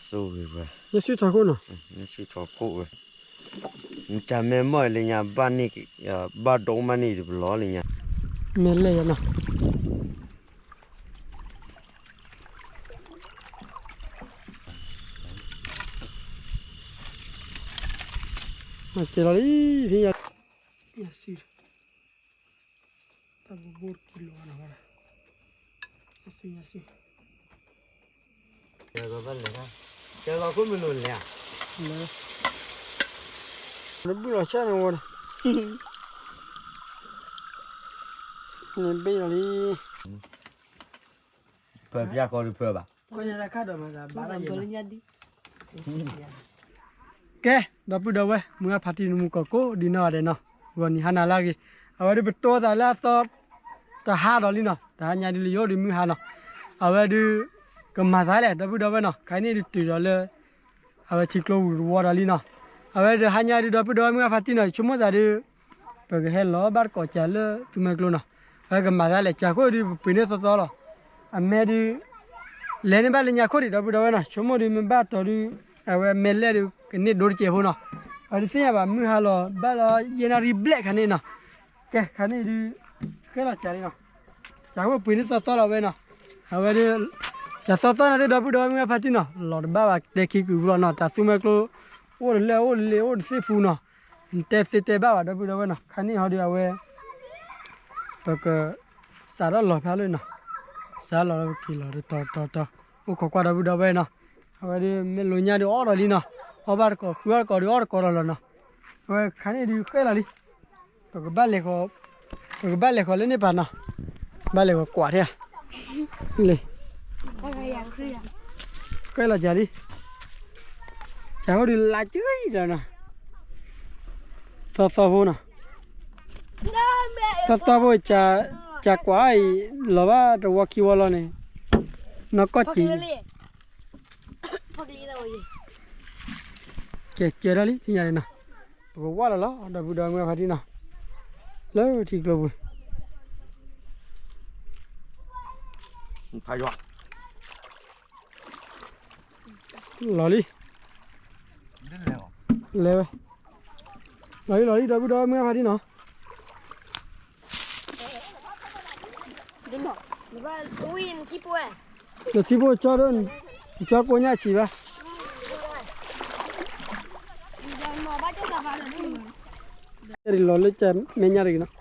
ဆိၣ်ဂ့ၤဝဲ, ယဲၢ်ဆံထီၣ်ခိၣ်နီၤ, ယဲၢ်ဆံထီၣ်ခိၣ်ဝဲ, မတၤမ့ၢ်မီၢ်လၢညါ ဘၣ်န့ၢ်, ဘၣ်ဒိၣ်မးန့ၢ်တပလီၢ်လၢညါ, မ့ၢ်လဲၣ်ယၤနီၤ, မၤကဲၤလီၤလံ, ယဲၢ်ဆံ တၢ်ဘိဘိတကံလီၤနီၤ, ညါစု, ညါစု, ကဲလီၤခိၣ်မုၢ်လိၤလဲၣ်ဧါ, လဲၤ, တဘုၣ်လီၤဆၣ်န့ၣ်ဝဲ, န့ၣ်ဘ့ၣ်လီၤလံ, ဖၢပျၢ်ကီဒုးဖၢဘၣ်, ကဲ, ဒီပုၢ်ဒီဝဲၢ် မုၢ်ဂၢ်ဖါတံၢ်နမူကီၢ်ကိးဒံးနီၢ်ဂၤဒဲးနီၤ, ဂီၤနံၤဟါနၤလၢအဂ့ၤ, အဝဲဒုးပတိသးလၢအသီ တဟါဒီးလံနီၤ, တဟါညါဒုးလၢယအိၣ်ဒီးမုၢ်ဟါနီၤ, အဝဲဒုး ကမၤသးလဲၣ်ဒီပုၢ်ဒီဝဲၢ်နီၤ, ခါန့ၣ်ဒုးတုၤဒီးလၢ အဝဲထံကျိဝံၤတဝီဒီးလံနီၤ, အဝဲဒုးဟါညါဒုးဒီပုၢ်ဒီဝဲၢ်မုၢ်ဂၢ်ဖါတံၢ်နီၤ, ယဆိကမိၣ်သးဒုး ပကဟဲလီၤဘၣ်တကိးစၢၤလၢသူမွဲကျိနီၤ, အဝဲကမၤသးလဲၣ် စၢၤခိၣ်ဒုးပပှ့ၤန့ၢ်သီသီလီၤ, အမဲဒုး လဲၤန့ၢ်ဘၣ်လၢညါခိၣ်ဒံး ဒီပုၢ်ဒီဝဲၢ်နီၤ, ဆိကမိၣ်ဒုးမ့ၢ်ဘၣ်တီၤဒုး အဝဲမဲလဲၣ်ဒုး ကန့ၢ်ဒိတစဲးဖိနီၤ, အဝဲဒုးသ့ၣ်ညါဘၣ် မုၢ်ဟါလီၤဘၣ်လီၤ ယဲၢ်နၣ်ရံၣ်ဘျဲၣ်ခါန့ၣ်နီၤ, ကဲခါန့ၣ်ဒုး ဃဲလီၤစၢၤလံနီၤ, စၢၤခိၣ်ပှ့ၤန့ၢ်သီသီလီၤဝဲနီၤ, အဝဲဒုး စၢၤသီသီန့ၣ်သ့ၣ် ဒီပုၢ်ဒီဝဲၢ်မုၢ်ဂၢ်ဖါတံၢ်နီၤ, လီၤတဘၣ်ဘၣ်တဲခံကုာ်ဖိလီၤနီၤ, တၢ်သူမွဲကျိ အိၣ်တလၢအိၣ်တလ့ၤအိၣ်တသ့ၣ်ဖူနီၤ, နတဲသ့တဲဘၣ်ဘၣ် ဒီပုၢ်ဒီဝဲၢ်နီၤ, ခါန့ၣ်ဟီဒုးအဝဲ ပက စးထီၣ်လီၤဖဲလၢနီၤ, စးလီၤလၢပက့ၤလီၤတတီၤတတီၤတီၤ, အိၣ်ခိးကွၢ်ဒီပုၢ်ဒီဝဲၢ်နီၤ, အဝဲဒုးမ့ၢ်လိာ်ညါဒုးအီၣ်ဒီးလံနီၤ, အီၣ်ဘၣ်တကိး ဃုအီၣ်တကိးဒုးအီၣ်တကိးဒီးလီၤနီၤ, အဝဲခါန့ၣ်ဒုးဃဲလီၤလံ, ပကဘၣ်လဲၤဃီၤ, ပကဘၣ်လဲၤဃီၤလၢန့ၣ်ပၤနီၤ, ဘၣ်လဲၤဃီၤကွၢ်ထဲဧါ, လံ ဃဲလီၤစၢၤလံ, စၢၤဖိဒုးလါကၢအံၤဒီးနီၤ, သီသီဖိနီၤ, သီသီဖိ စၢၤကွၢ်အံၤ လီၤဘၣ်တဝီခံဝီလီၤန့ၣ်, နီၢ်ကီၢ်စံး, ကဲကဲထီၣ်လံ သ့ၣ်ညါန့ၣ်နီၤ, ပကဝၢ်လီၤလီၤ ဒီပုၢ်ဒီဝဲၢ်မုၢ်ဂၢ်ဖါတံၢ်နီၤ, လၢထံကျိပူၤ လီၤလံ, လဲၤဝဲ, လီၤလံလီၤလံ ဒီပုၢ်ဒီဝဲ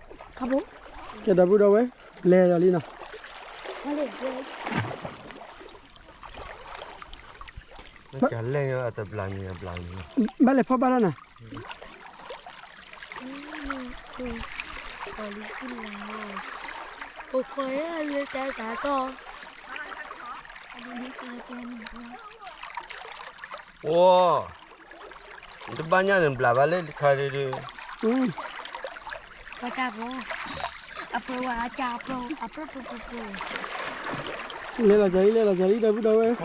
ၢ်မုၢ်ဂၢ်ဖါတံၢ်နီၤ, နထံဖိကၠီဒီး, ကၠီကိးညါဆံးဘၣ်, လီၤလၢကမဲာ်ညါတဂ့ၤနီၤ, ကဲဒီပုၢ်ဒီဝဲၢ်, လဲၤဒီးလံနီၤ ဘၣ်လဲၤဖီၣ်ဘၣ်လီၤနၤ, အိၣ်, တဘၣ်ညါန့ၣ် ဘျးဘၣ်လၢခါဒီး, လဲၤလီၤကၢ်လံ လဲၤလီၤကၢ်လံ ဒီပုၢ်ဒီဝဲၢ်,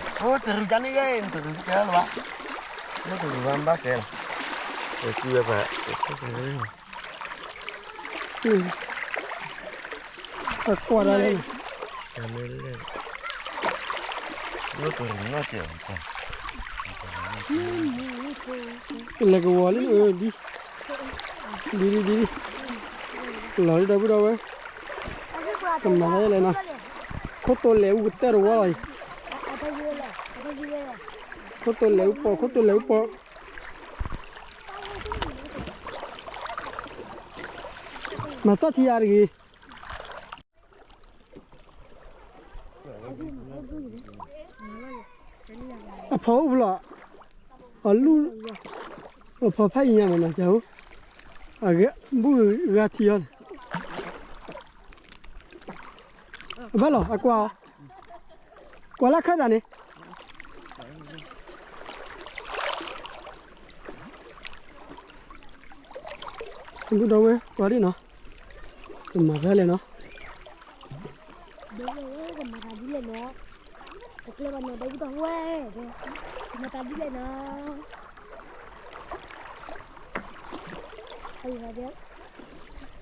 အိၣ်တရူးကန့ၣ်ဂ့ၤ တရူးကဲလီၤဘၣ်, တရူးဘၣ်ဘၣ်ကဲလီၤ, ကွၢ်ဝဲပှၤ ပကွၢ်ဒၣ်လဲၣ်, လဲၤကဝီၤလံ, ဒ်, ဒ်ဒ်ဒ်, လီၤလံ ဒီပုၢ်ဒီဝဲၢ်, ကမၤလဲၣ်နီၤ, ခိၣ်တိလဲၤအူကတၢၢ်တဝီလီၤအံၤ, ခိၣ်တိလဲၤအူပီၤ ခိၣ်တိလဲၤအူပီၤ, မၤသီၣ်ထံအါတဂ့ၤ အဖီအိၣ်ဖျိ, အလူၢ်, အဖီဖးယံၤညါမးနီၤ ကၠိ, အဂ့ၢ်ဘူၣ်ဂၤထံအီၤ, အဘၣ်လီၤ အကွၢ်အီၤ, ကွၢ်လၢခၢၣ်သးန့ၣ် ပုၢ်ဒီဝဲၢ် ကွၢ်ဒံးနီၤ, ကမၤဖဲလဲၣ်နီၤ, ကမၤတၢ်ဒ်လဲၣ်နီၤ, တကျဲဘၣ်နီၤ ဒီပုၢ်ဒီဝဲၢ်, ကမၤတၢ်ဒ်လဲၣ်နီၤ, အီၣ်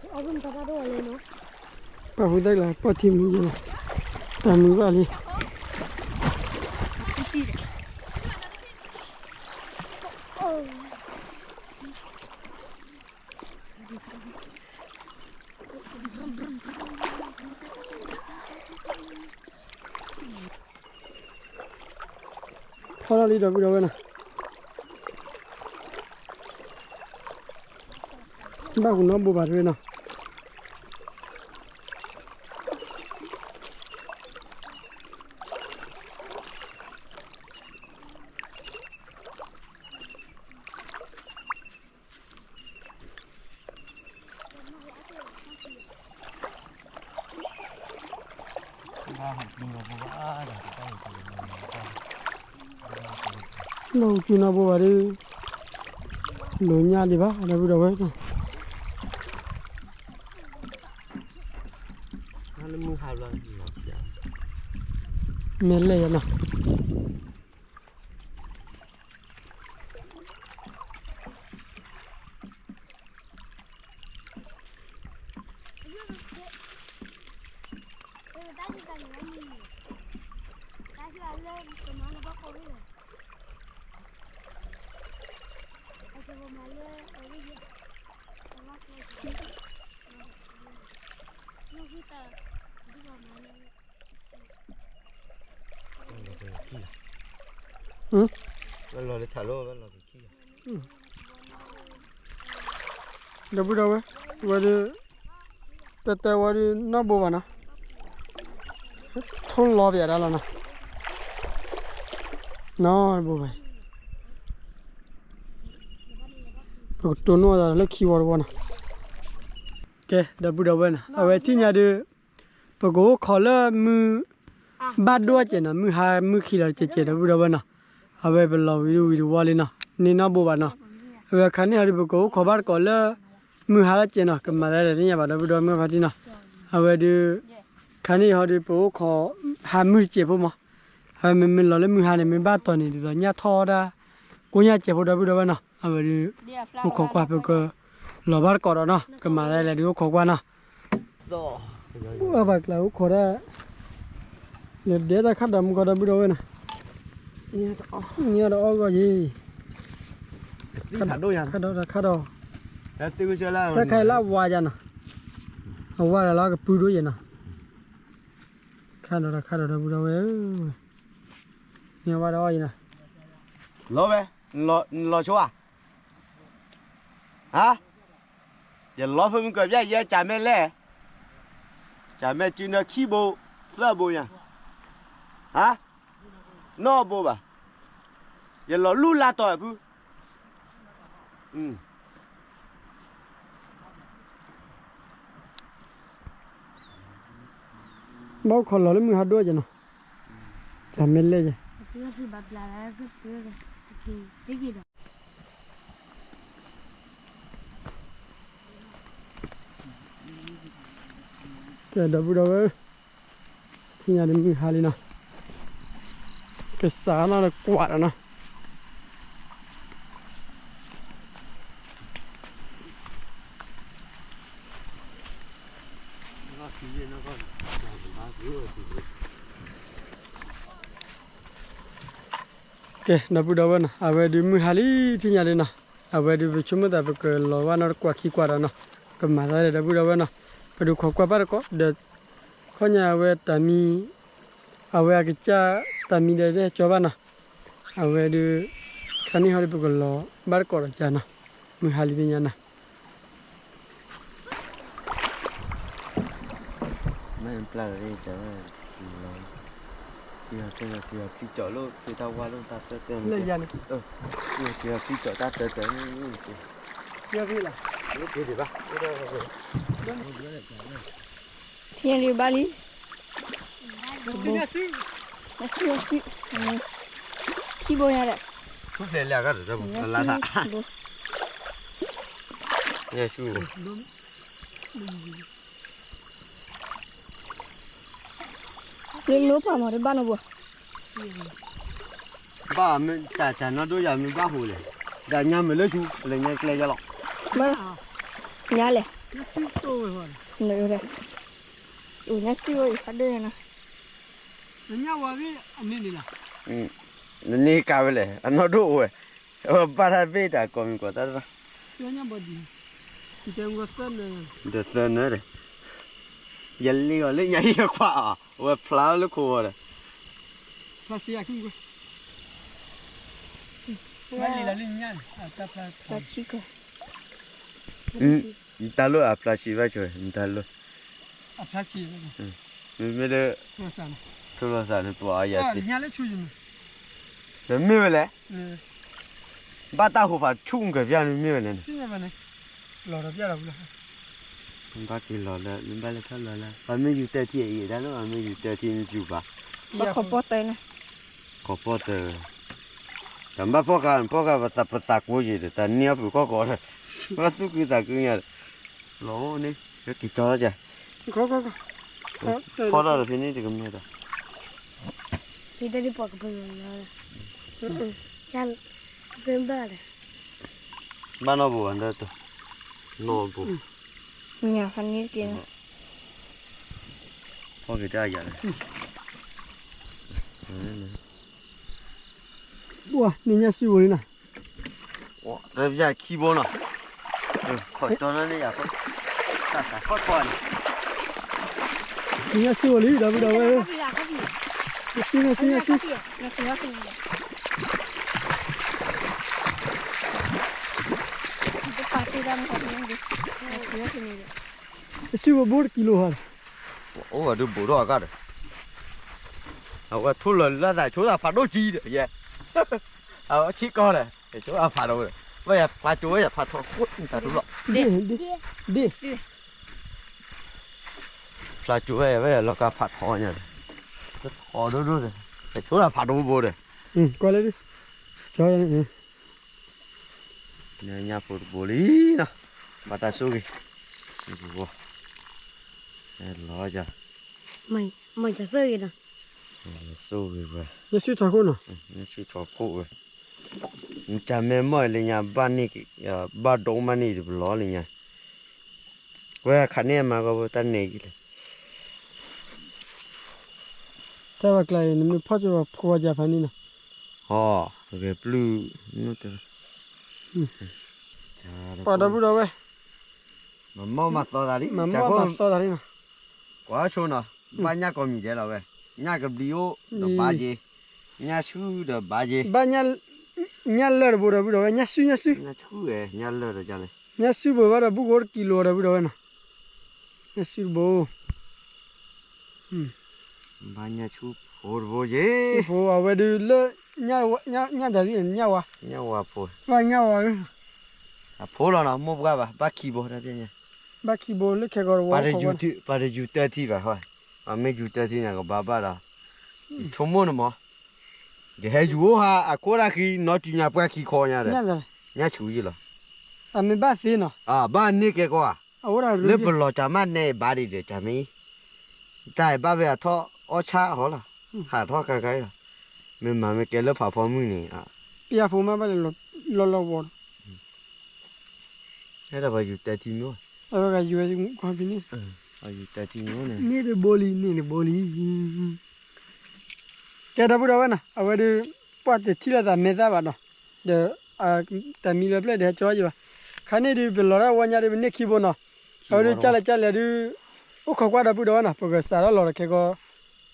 ဖုတၢ်တၢ်ဒိၣ်လဲၣ်နီၤ, ပှၤဖုတၢ်လၢပှၤထံမုၢ်ယဲလီၤ, တၢ်မုၢ်ဘၣ်လံ, ထီထီၣ်လံ ဒီပုၢ်ဒီဝဲၢ်နီၤ, ဘၣ်ဃုာ်နီၢ်ဘိဘၣ်တရ့နီၤ. ဘၣ်ဃုာ်နီၢ်ဘိဘၣ်ဒီး လိၤညါဒံးဘၣ် ဒီပုၢ်ဒီဝဲၢ်နီၤ, မ့ၢ်လဲၣ်ယၤနီၤ. ဒီပုၢ်ဒီဝဲၢ် ဝဲဒုး တဲတဲဝဲဒုး နီၢ်ဘိဘၣ်နီၤ, ထိၣ်လီၤပယၤဒၣ်လီၤနီၤ, နီၢ်ဘိဘၣ်, ပကတိၢ်နီၣ်သးလၢခံဝီတဝီနီၤ. ကဲ ဒီပုၢ်ဒီဝဲၢ်နီၤ အဝဲထံၣ်ညါဒုး ပကအိၣ်ခိးလၢမုၢ် ဘၣ်ဒိၣ်အကဲးနီၤ, မုၢ်ဟါမုၢ်ခံလီၤတကဲးကဲး ဒီပုၢ်ဒီဝဲၢ်နီၤ, အဝဲပလီၤဝံၤဒုးဝံၤတဝီလံနီၤ, န့ၢ်နီၢ်ဘိဘၣ်နီၤ, အဝဲခါန့ၣ်ဟီဒုး ပကအိၣ်ခိးဘၣ်တကိးလၢ မုၢ်ဟါလီၤကဲးနီၤ, ကမၤသးလဲၣ်သ့ၣ်ညါဘၣ် ဒီပုၢ်ဒီဝဲၢ်မုၢ်ဖါတံၢ်နီၤ, အဝဲဒုး ခါန့ၣ်ဟီဒုး ပအိၣ်ခိး ဟါမုၢ်တကဲးဖိမး, အဝဲမ့မ့ၢ်လီၤလၢမုၢ်ဟါန့ၣ် မ့ၢ်ဘၣ်တီၤန့ၣ် ဒ်သိးညၣ်ထီၣ်ဒၣ် ကိညၣ်ကဲးဖိ ဒီပုၢ်ဒီဝဲၢ်နီၤ, အဝဲဒုး အိၣ်ခိးကွၢ် ပကလီၤဘၣ်တကိးဒီးနီၤ, ကမၤသးလဲၣ်ဒုးအိၣ်ခိးကွၢ်နီၤ. အဘၣ်ကျါအိၣ်ခိးဒၣ် လၢဒဲတၢ်ခၣ်ဒီးမူကီၢ် ဒီပုၢ်ဒီဝဲၢ်နီၤ, နံၤအီၤတအီၣ်ဂီၢ်ယံၤ, ခၣ်ဒီးတခၣ်ဒီး, တၢ်ခါအံၤလၢအဝါယၤနီၤ, အဝါဒီးလၢကပုၢ်ဒိၣ်ယဲနီၤ, ခၣ်ဒီးတခၣ်ဒီး ဒီပုၢ်ဒီဝဲၢ်ဧၢ, နံၤအီၤတအီၣ်ယံၤနီၤ, လီၤဝဲ, နလီၤဆိဧါ ဟါ, ယလီၤဖဲမုၢ်ကီၢ်ပျၢ်ယဲ ကၢ်မဲလဲၣ်, ကၢ်မဲစုနၢခံဘိ, သၢဘိညါ, ဟါ, နီၢ်ဘိဘၣ်, ယလီၤလူလါတီၤဖု, ဘၣ်အိၣ်ခိးလီၤလၢမုၢ်ဟါဒိၣ်ကဲနီၤ, ကၢ်မဲလဲၣ်ယဲ ကဲ ဒီပုၢ်ဒီဝဲၢ်, ထံၣ်ညါဒုးမုၢ်ဟါလံနီၤ, ကစးနီၤဒီးကွၢ်ဒီးနီၤ. ကဲ ဒီပုၢ်ဒီဝဲၢ်နီၤ, အဝဲဒုးမုၢ်ဟါလံထံၣ်ညါလံနီၤ, အဝဲဒုးပဆိကမိၣ်သးပကလီၤဘၣ်နီတကွၢ်ခံကွၢ်ဒီးနီၤ, ကမၤသးဒ်ဒီပုၢ်ဒီဝဲၢ်နီၤ, ပဒုးခိးကွၢ်ဘၣ်တကိးဒီး, ခီညါအဝဲတၢ်မံ, အဝဲအကစၢ်တၢ်မံဒီးတဟဲကၠီဘၣ်နီၤ, အဝဲဒုး, ခါန့ၣ်ဟီဒုးပကလီၤဘၣ်တကိးဒီးကၢ်နီၤ, မုၢ်ဟါလံသ့ၣ်ညါနီၤ. မ့ၢ်ပျၢ်လီၤ, လၢယၤန့ၣ်, ထံၣ်လံဘၣ်လံ, နစုနစု, ခံဘိညါဒီး, လၢ, လၢလိပှၤမၤတဘၣ်နီတဘိ, ဘၣ်မ့ၢ်တၢ်တၢ်နီဒိယၤမ့ၢ်ဘၣ်ဟူလဲၣ်, တၢ်ညါမ့ၢ်လၢဆူလဲၣ် ညါကျဲယလီၤ, ညါလဲၣ်, အိၣ်ညါစံၣ်အိၣ်အံၤဖးဒိၣ်ညါနီၤ, နန့ၢ်ကါဝဲလဲၣ် အနီၢ်ဒိၣ်အိၣ်ဝဲ, အဝဲဘၣ်တၢ်ဘ့ၣ်တၢ်ကိးမံၤကိးတၢ်တဘၣ်, ဒီးသၢနၢၤဒီး, ယလ့ဂီၤလၢညါယခွါအီၤ အဝဲဖျါလၢခိၣ်ဝီၤဒီး, ဖျါစံယၤခံကွဲ ဘၣ်လံလီၤလၢညါန့ၣ်, တၢ်ဖျါဆံကီၢ်, နတၢ်လိၣ်အဖျါဆံဘၣ်ဆိ, နတၢ်လိၣ်, မ့မ့ၢ်လၢ, ထိၣ်လီၤသးန့ၣ် ပှၤအီယၤသ့, ဒီးမ့ၢ်ဝဲလဲၣ်, ဘၣ်တၢ်ဟိးဖးဆူၣ်ကပျၢ်န့ၣ်မ့ၢ်ဝဲလဲၣ်န့ၣ်, ဘၣ်က့ၤလီၤလၢ မ့ၢ်ဘၣ်လဲၤထီၣ်လီၤလၢ ပှၤမ့ၢ်ယူၤတၢ်ထံအံၤ တၢ်လၢပှၤမ့ၢ်ယူၤတၢ်ထံမ့ၢ်ယူၤဘၣ်, ခီပီၢ်တၢ်, ခီပီၢ်တၢ်, တၢ်ဘၣ်ဖီၣ်ဃာ် ဖီၣ်ဃာ်ပသးပသးကိးယံၤဒီး တၢ်န့ၢ်အီၣ်ပူၤခီၣ်ကီးဒီး ဘၣ်သူၣ်ခုသးခုညါဒီး, လီၤန့ၣ် က့ၤကၠီထီၣ်က, ဖီၣ်ထီၣ်ဒီးဖဲန့ၣ်တကမၢ်ဒီး ဘၣ်နီၢ်ပူၤ, နီၢ်ပူၤ, ဖီၣ်က့ၤတၢ်ယၤလဲၣ်, နညၣ်စုဝဲလံနီၤ, တၢ်ခံဘိနီၤ, ခီၣ်တီနီၤန့ၣ်ယၤ, တၢ်သးခီၣ်ထီၣ်န့ၣ်, နညၣ်စုဝဲလံ ဒီပုၢ်ဒီဝဲၢ်, နစု နစု နစု တစုပဘိတကံလိဟါ, အိၣ်ဝဲဒုးဘူးထီၣ်အကါဒီး, အဝဲထိၣ်လီၤလၢသးဆိသးဖးဒိၣ်ကံဒီးယဲ, အဝဲဆံကီၢ်ဒီး ဆိသးဖးဒိၣ်ဒီး, ဝဲယဖျါကၠိဝဲယဖးထီၣ်ခိၣ်တၢ်ထူလီၤ, ဒ့ၣ်, ဖျါကၠိဝဲယဝဲယလီၤကါဖးထီညါဒီး, ထီဒိၣ်ဒိၣ်ဒီး, ဆိသးဖးဒိၣ်ဘိဒီး, ကွၢ်လၢဒ်, ကၠီ ညၣ်ဖိတဘိလံနီၤ, ဘၣ်တၢ်ဆိၣ်ဂ့ၤ, လီၤယၤ, ဆိၣ်ဂ့ၤဝဲ, ညၣ်စုထီခိၣ်နီၤ, ညၣ်စုထီခိၣ်ဝဲ, မ့ၢ်တၢ်မ့ၢ်မီၢ်လၢညါဘၣ်န့ၢ်, ဘၣ်ဒိၣ်မးန့ၢ်တဘျီလၢညါ, ဝဲခးန့ၢ်အမါဂီၢ်ဖိတၢ်နဲၣ်ကံလဲၣ် တၢ်ဘၣ်ကျါအံၤ နမ့ၢ်ဖီၣ်ကၠိဘၣ်ဖိဝါကၢ်ဖးန့ၣ်နီၤ, ဟီ, ဂဲၤပျုၢ်, ပှၤဒီပုၢ်ဒီဝဲၢ်, မၤမီၢ်မၤသီသးလံ, မၤမီၢ်မၤသီသးလံနီၤ, ကွၢ်ဆိနီၤ, ဘၣ်ညၣ်ကိးမံၤဒဲးလီၤဝဲ, ညၣ်ကဘျံးအိၣ်ဒီးဘါက့ၤ, ညၣ်ဆူၣ်ဒီးဘါက့ၤ, ဘၣ်, ညၣ်လၢၢ်တဘိဒီပုၢ်ဒီဝဲၢ်, ညၣ်ဆူၣ်ညၣ်ဆူၣ်, ညၣ်ဆူၣ်ဘိဘၣ်ဒီးဘူၣ်ကိတကံလိာ်ဒီပုၢ်ဒီဝဲၢ်နီၤ, ညၣ်ဆူၣ်တဘိ ဘၣ်ညၣ်ဆူၣ်ဖိတဘိယ့ၣ်, ဆူၣ်ဖိအဝဲဒုးလၢ, ညၣ်တၢ်ဒ်န့ၣ် ညၣ်ဝါ, ညၣ်ဝါဖိ, ဘၣ်ညၣ်ဝါဧၢ, အဖိလီၤနီၤ မိၢ်ပှၢ်ဘၣ် ဘၣ်ခံဘိတၢ်ပျဲညါ, ဘၣ်ခံဘိလၢခဲကီးတဝီ, ပှၤတယူၤတၢ်ထံဘၣ်ဟီ, ပှၤမ့ၢ်ယူၤတၢ်ထံန့ၣ် ကဘၣ်ဘၣ်ဒီး, ဆိကမိၣ်န့ၣ်မး, ယဟဲယူၤအိၣ်ဟးအခိၣ်တၢ်ခံ နီၢ်စုညါပှၢ်ခံခီညါဒီး, ညၣ်ဆူၣ်ယ့ၣ်လီၤ, အမ့ၢ်ဘၣ်သ့နီၤ, ဘၣ်န့ၢ်ကဲကီးဧါ လၢပလီၤတၢ်မးနဲအံၤဘၣ်ဒံးဒီး တၢ်မ့ၢ်, တၢ်အံၤဘၣ်ဝဲအထီၣ်အီၣ်ဆၣ်ဟီလီၤ, ဟးထီၣ်ခါခါလီၤ, မ့ၢ်မၤမ့ၢ်ကဲလၢဖးဖီမုၢ်န့ၣ်, ပယၣ်ဖိမးဘၣ်လီၤလီၤဝီၤ, ဟဲဒီးပှၤယူၤတၢ်ထံမ့ၢ်, အဝဲယူၤဝဲ, ယူၤတၢ်ထံမ့ၢ်န့ၣ်, န့ၢ်တဘိလံ န့ၢ်တဘိလံ ကဲဒီပုၢ်ဒီဝဲၢ်နီၤ အဝဲဒုး, ပှၢ်တထံၣ်လိာ်သးမဲာ်သၣ်ဘၣ်နီၤ, ဒီး, တၢ်မံလၢပျဲၢ်ဒီးဟဲကၠီယံၤဘၣ်, ခါန့ၣ်ဒုး ပလီၤတၢ်ဝီညါဒုး ပန့ၢ်ခံဘိနီၤ, အဝဲဒုးကၢ်လဲၣ်ကၢ်လဲၣ်ဒုး, အိၣ်ခိးကွၢ်ဒီပုၢ်ဒီဝဲၢ်နီၤ ပကစးထီၣ်လီၤဒီးခဲကီၢ်,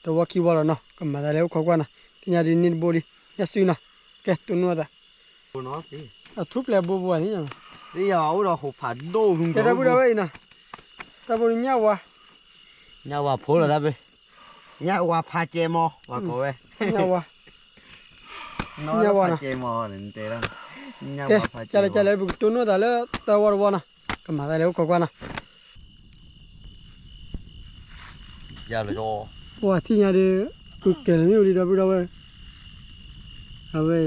တဝီခံဝီလီၤနီၤ ကမၤသးလဲၣ်အိၣ်ခိးကွၢ်နီၤ, သ့ၣ်ညါဒုးန့ၢ်တဘိလံ, ညၣ်စုနီၤ, ကဲတိၢ်နီၣ်သး အထူၣ်ပျဲၢ်ဘိဘိဧါန့ၣ်, ကဲဒီပုၢ်ဒီဝဲၢ်အံၤနီၤ, တၢ်ဘိဒုးညၣ်ဝါ, ညၣ်ဝါဖိလီၤတၢ်ဘ့ၣ်, ညၣ်ဝါဖးကဲမီၤ ပှၤကိးဝဲ, ညၣ်ဝါ, ညၣ်ဝါနီၤ, ကဲ, ကၢ်လဲၣ်ကၢ်လဲၣ် ပကတိၢ်နီၣ်သးလၢသၢဝီတဝီနီၤ, ကမၤသးလဲၣ်အိၣ်ခိးကွၢ်နီၤ ပှၤထံၣ်ညါဒီး, ကကဲၤလၢမ့ၣ်အူလံဒီပုၢ်ဒီဝဲၢ်, အဝဲ,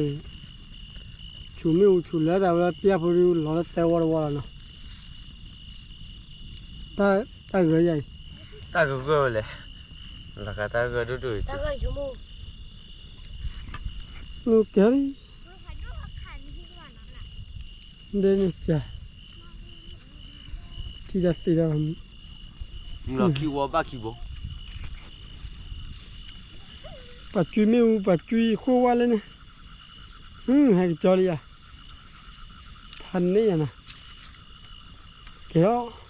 ဆူၣ်မ့ၣ်အူဆူၣ်လၢသးဝဲပျၢ်ဖိဒုးလီၤလၢသၢဝီတဝီလီၤနီၤ, တၢ်ဂၢၢ်ယၤအံၤ, တၢ်ဂၢၢ်ဂၢၢ်ဝဲလဲၣ်, လီၤဂာ်တၢ်ဂၢၢ်ဒိၣ်ဒိၣ်အံၤ, ကဲလံ ဒ်န့ၣ်က, ထံၣ်တၢ်သ့တၢ်ဘၣ်မုၢ်, မုၢ်လီၤခံဝီဘၣ်ခံဘိ, ပှၤကွံမ့ၣ်အူ ပှၤကွံဃိၣ်ဝါလၢန့ၣ်, ဟဲကကၠီလံယၤ, ဖးန့ၢ်ယၤနီၤ, ကဲလီၤ,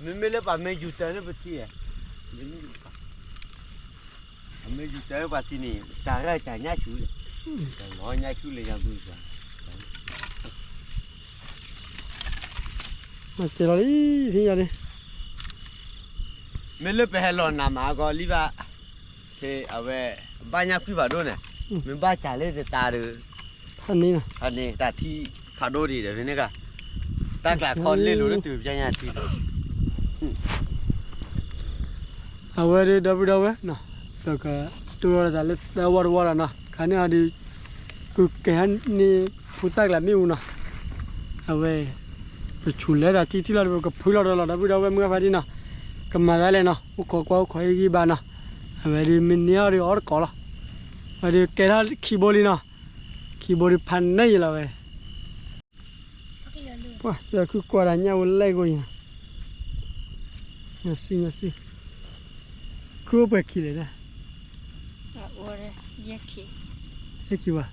မ့မ့ၢ်လၢပှၤမ့ၢ်ယူၤတၢ်လၢပထံၣ်, ပှၤမ့ၢ်ယူၤတၢ်လၢပှၤထံၣ်န့ၣ် တၢ်ရၢၢ်တၢ်ညၣ်ဆူၣ်လဲၣ်, တၢ်လီၤညၣ်ဆူၣ်လၢညါဘုပှၤ, ကဲလီၤလံ, ထံၣ်ညါလံ, မ့ၢ်လၢပဟဲလီၤနၤမးအဂီၢ်လံဘၣ်, ဖဲအဝဲ ဘၣ်ညၣ်ကွံာ်ဖးဒိၣ်န့ၣ်, မ့ၢ်ဘၣ်စးလၢတတးဒီး ဖးန့ၢ်, ဖးန့ၢ်တၢ်ထံၣ်ဖးဒိၣ်ဒံးဒီး ဖဲန့ၣ်ဂၤ, တၢ်ကျးခီလ့ၣ်လိၤလၢတုၤပျဲညါထံ အဝဲဒၣ်ဒီပုၢ်ဒီဝဲၢ်, ပကတိၢ်လီၤတၢ်လၢသၢဝီတဝီလီၤနီၤ, ခါန့ၣ်အီၤဒီး ကကဲဟဲန့ၢ်ဖိသၣ်ကျးမ့ၣ်အူနီၤ, အဝဲ ပဆူးလဲၤတၢ်ထံၣ်ထံၣ်လီၤဒီး ပကဖုလီၤဒီးလီၤ ဒီပုၢ်ဒီဝဲၢ်မုၢ်ဂၤဖါတံၢ်နီၤ, ကမၤသးလဲၣ်နီၤ, အိၣ်ခိးကွၢ်အိၣ်ခိးဟ့ၣ်ဂံၢ်ဘါနီၤ, အဝဲဒၣ်မ့ၢ်န့ၢ်အီၤဒီးအီၣ်တကိးလီၤ, အဝဲဒၣ်ကဲထီၣ်ခံဘိလံနီၤ, ခံဘိဒုးဖးန့ၢ်ယံၤလီၤဝဲ ပှၤ ကခုကွၢ်တၢ်ညၣ်ဝဲလဲၣ်ကိၣ်ယၤ, ညၣ်စု ညၣ်စု, ခုအိၣ်ပှဲၤခံလဲၣ်ဒၣ်, ယဲၢ်ခံဘၣ်,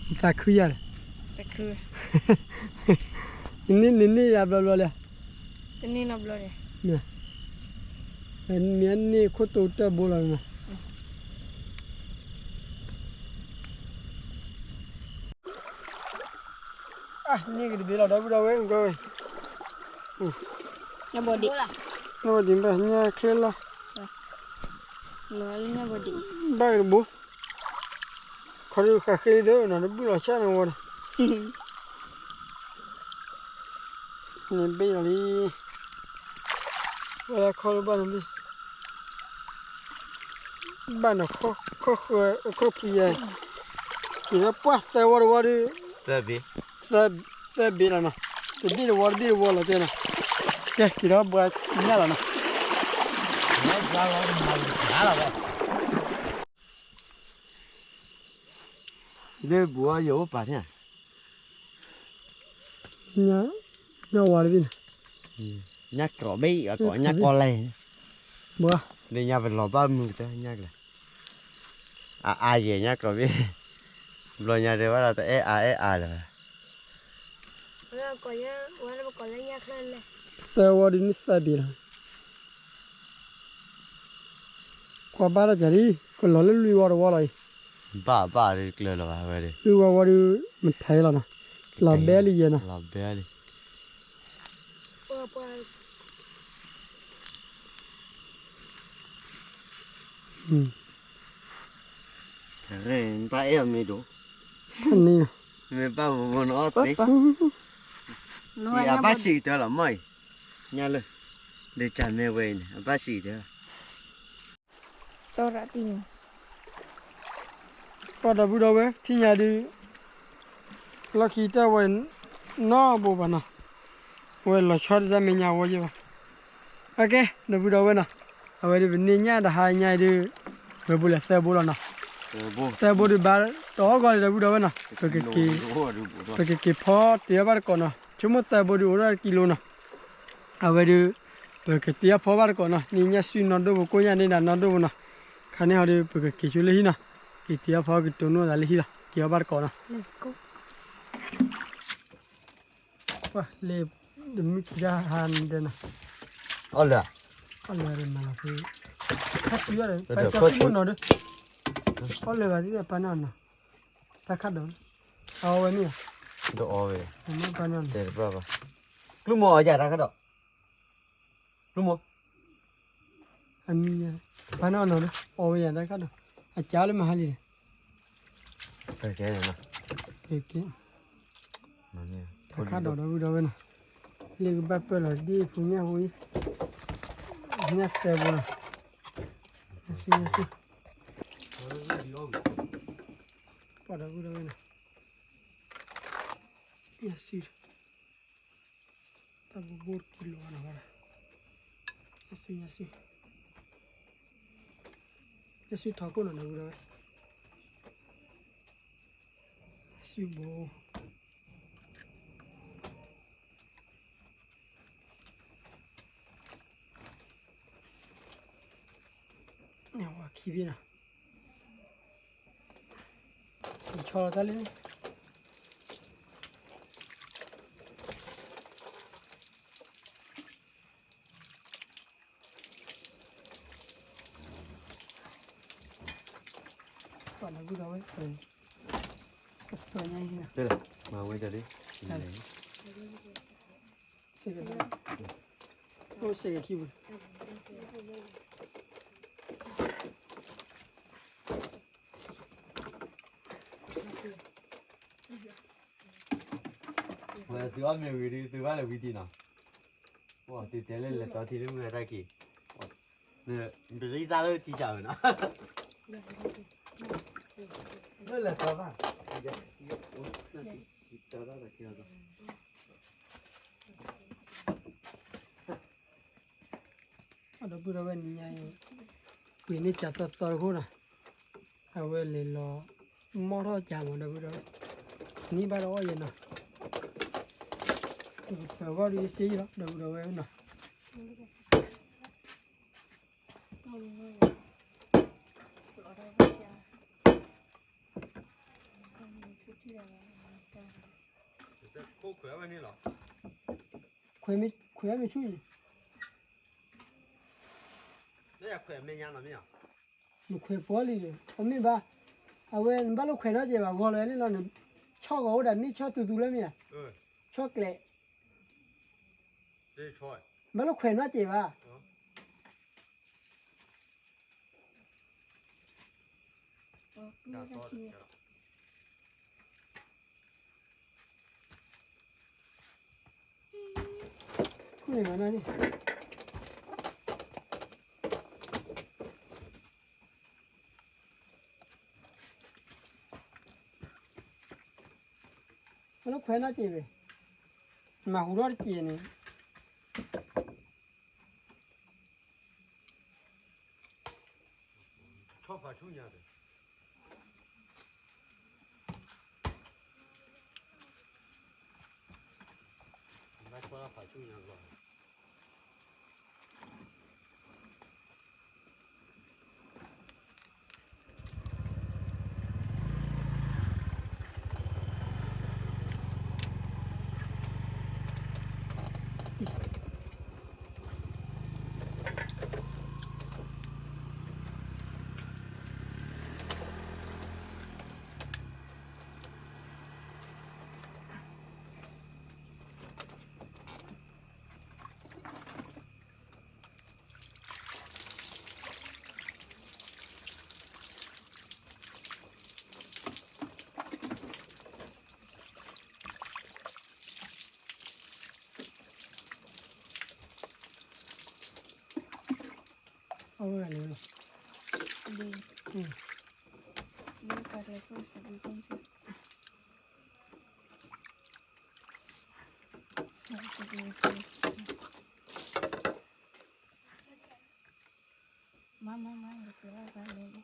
နသးခုယၤလဲၣ်, နန့ၢ်ယၤဘျီဘျီလဲၣ်, တန့ၢ်နီတဘျီလဲၣ်, မ့ၢ်န့ၢ်ခိၣ်တိတၢၢ်ဘိလီၤမး အန့ၣ်ကတဘ့ၣ်လီၤ ဒီပုၢ်ဒီဝဲၢ် ကွၢ်ဝဲ, ညၣ်ဘီဒံး, ညၣ်ဘီဒံးဘၣ် ညၣ်ချ့လီၤ, ဘၣ်ကတဘိ, ခီဒုးဃးဃ့လံသၢနီၤ တဘုၣ်လီၤဆၣ်န့ၣ်ဝဲဒီး, န့ၣ်ဘ့ၣ်လီၤလံ, ဝဲဒၣ်ခီလၢဘၣ်န့ၣ်ဘ့ၣ် ဘၣ်နီၤ ခီၣ်ဃၢၤ ခီၣ်ဖံးယဲ, က့ၤထီၣ်ပှၢ်သၢဝီတဝီဒီး, သၢဘ့ၣ်လီၤနီၤ, တဘ့ၣ်တဝီတဘ့ၣ်တဝီလီၤတဲနီၤ, ကဲက့ၤထီၣ်ဘှါညၣ်လီၤနီၤ, လၢဘူးအီၤယအိၣ်ပာ်န့ၣ် ညၣ်ဝါတဘ့ၣ်န့ၣ်, ညၣ်ကြိးဘ့ၣ် အကိးညၣ်ကီလဲၣ်, ဘှါ, လၢညါပလီၤဘၣ်မုာ်တၢ်ညၣ်ကလဲၣ်, အအါယဲၢ် ညၣ်ကြိးဘ့ၣ်, ဘျီညါတဲဘၣ်ဒီးတအဲၣ်အါအဲၣ်အါလၢၤဘၣ်, သၢဝီဒုးန့ၢ်သၢဘ့ၣ်လီၤ, ကွၢ်ဘၣ်တၢ်ကၢ်လံ, ကလီၤလၢလွံၢ်ဝီတဝီလီၤအံၤ, ဘၣ်ဘၣ်ဒုးကျၢၤလီၤဘၣ်ဝဲဒၣ်, လွံၢ်ဝီဝီဒုး မထဲလီၤနီၤ, လီၤဘဲလံယဲနီၤ, လီၤဘဲလံ ဘၣ်အဲၣ်အီၤမ့ၢ်ဒိၣ်, မ့ၢ်ဘၣ်မနုၤအီၣ်သ့, အဘၣ်စံးကတၢၢ်လီၤမ့ၢ်အံၤ, ညၣ်လၢ, ဒ့ၣ်ကၢ်မဲဝဲအံၤန့ၣ် အဘၣ်စံးကတၢၢ် ပှၤဒီပုၢ်ဒီဝဲၢ် ထံၣ်ညါဒုး လီၢ်ခံတၢ်ဝဲ နီၢ်ဘိဘၣ်နီၤ, ဝဲလီၤဆီတၢ်မဲာ်ညါဝဲယဲၢ်ဘၣ်, အကဲ ဒီပုၢ်ဒီဝဲၢ်နီၤ, အဝဲဒုးပန့ၢ်ညၣ်တဟါညါအံၤဒုး ဝဲဘိလဲၤသၢဘိလီၤနီၤ, သၢဘိဒုးဘၣ်တအီၣ်ဂီၢ်လံ ဒီပုၢ်ဒီဝဲၢ်နီၤ, ပကက့ၤဖီတ့ၢ်အီၣ်ဘၣ်တကိးနီၤ, ဆိကမိၣ်သၢဘိဒုးအိၣ်ဒီးကံလိနီၤ, အဝဲဒုး ပကတ့အီၣ်ဖီဘၣ်တကိးနီၤ, န့ၢ်ညၣ်စုနီၢ်ဒိၣ်ဘိ ကိၣ်ညၣ်န့ၢ်ဒၣ်နီၢ်ဒိၣ်ဘိနီၤ, ခါန့ၣ်ဟီဒုး ပကက့ၤဆိလၢဟံၣ်နီၤ, က့ၤတ့အီၣ်ဖီကတိၤနီၣ်သးလၢဟံၣ်လီၤ, က့ၤအီၣ်ဘၣ်တကိးနီၤ, ပှၤလၢ တမုၢ်ခံဒၣ်ဟါန့ၣ်ဒဲနီၤ, အီၣ်လၢာ်, အီၣ်လၢာ်ဒီးမၤလီၤဖဲ, ခါဆူယီၢ်ဒီး ပကီၢ်ခိၣ်နီၤဒုး, အီၣ်လၢာ်ဘၣ်သ့ၣ်သ့ၣ် ပာ်နီၣ်နီၤ, တၢ်ခါဒီး, အီဝဲန့ၣ်, ဒီးအီဝဲ, ပာ်နီၣ်နီၤ, တဲတပၢၢ်ဘၣ်, ကျူမီၤအီယၤတၢ်ခါဒီး ကျိမိၢ်, အမံၤ, ပာ်နီၣ်နီၤဒီး အီဝဲယၤတၢ်ခါဒီး, အကၢလၢမဟါလံဒီး, ကဲ, တၢ်ခါဒီးဒီပုၢ်ဒီဝဲၢ်နီၤ, လၢကဘၣ်ပၢၢ်လီၤဒ်ဖိညၣ်ဖိအံၤ, ညၣ်သၢဘိနီၤ, ညၣ်စု, ညၣ်စု, ပှၤဒီပုၢ်ဒီဝဲၢ်နီၤ, ညၣ်စု တၢ်ဘိဘိတကံလိာ်နီၤ, ညၣ်စု ညၣ်စု, ညၣ်စုထီခိၣ်နီၤ ဒီပုၢ်ဒီဝဲၢ်, ညၣ်စုဘိ, ဝၤခံဘ့ၣ်နီၤ, ဆီလီၤတၢ်လံန့ၣ် ပှၤလၢဂုၢ်ဒီးဝဲ, မၤဝဲတၢ်လံ, စဲးကဲ, အိၣ်စဲးကဲခံပူၤ. ဝဲသုအီၣ်မ့ၤဝံၤဒီး သုဘၣ်လဲၤဝံၤဒံးနီၤ. သုတဲလၢလဲၤတီထံလၢမုၢ်တၢ်က့ၤ, ပရံသၣ်လၢထံဆးဝဲနီၤ. လၢလဲၤတီဘၣ်, တီတၢ်က့ၤလီၤ. ဒီပုၢ်ဒီဝဲၢ်နံၤညါအံၤ, ပှ့ၤန့ၢ်စးသီသီတခိၣ်နီၤ, အဝဲလဲၤလီၤ, မီၢ်ထီၣ်စးမး ဒီပုၢ်ဒီဝဲၢ်, နံၣ်ဘၣ်တအီၣ်ယဲနီၤ, ပဂီၢ်ဒုးယစ့ယလီၤ ဒီပုၢ်ဒီဝဲၢ်နီၤ. ခွဲးမ့ၢ်ဆူၣ်အံၤ, နခွဲးပှီၤလံဒီး အမ့ၢ်ဘၣ်, အဝဲနဘၣ်လိာ်ခွဲးနီတစဲးဘၣ် ဂီၤလီၤန့ၣ်လီၤ, ဆီၣ်ဂီၤအိၣ်ဒၣ်မ့ၢ်ဆီၣ်သူသူလၢမ့ၢ်ဧါ, ဆီၣ်ကျဲး, ဘၣ်လိာ်ခွဲးနီတစဲးဘၣ်. ဘၣ်လိာ်ခွဲးနီတစဲးဘၣ်, မၤဟူထီၣ်တစဲးန့ၣ် ဆီၣ်ဖးဆူညါ, ဘၣ်ဆီၣ်ဖးဆူညါလီၤ. အဝဲလဲၣ်, မၤမၤမၤ ယကလီၤဂာ်လဲၣ်.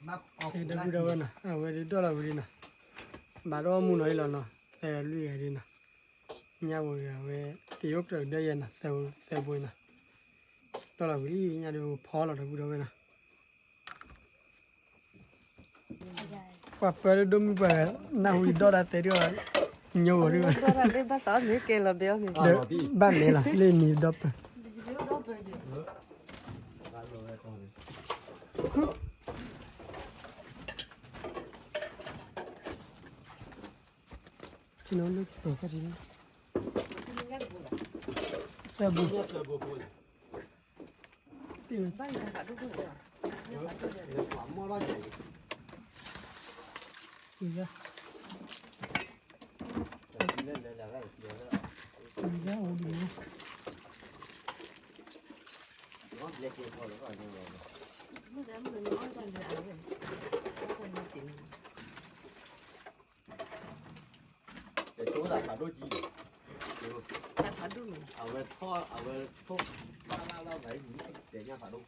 ဒီပုၢ်ဒီဝဲၢ်နီၤ အဝဲဒၣ်ဒီၣ်လီၤဝံၤလံနီၤ, ဘၣ်ဒီးအီၣ်မူနီၤအံၤလီၤနီၤ, သဲလွံၢ်ဂၤဒ်နီၤ, ညၣ်ဝဲဂၤဝဲ သ့ၣ်အိၣ်ကြၢးကဒၢယဲနီၤ, သဲဘိနီၤ, ဒီၣ်လီၤဝံၤလံ ညၣ်ဒၣ်ဖီလီၤ ဒီပုၢ်ဒီဝဲၢ်နီၤ. ပှၤပၢလၢဒိၣ်မုၢ်ပှၤဂၤ နၢ်ဟူအံၤဒီၣ်ဒၣ်သဲဒၣ်, ညိဝဲဒၣ်, ဘၣ်သးအီၣ်မ့ၢ်ကဲလီၤဘဲအီၣ်မ့ၢ်, ဘၣ်မဲာ်လီၤ လၢနံၤဒီပၢၢ် သၢဘိ, အံၤ တၢ်ဖးဒိၣ်ကံ, တၢ်ဖးဒိၣ်န့ၣ် အဝဲထီၣ် အဝဲထီၣ် ဘၣ်လၢလၢဘၣ်အံၤ တဲညၣ်ဖးဒိၣ်,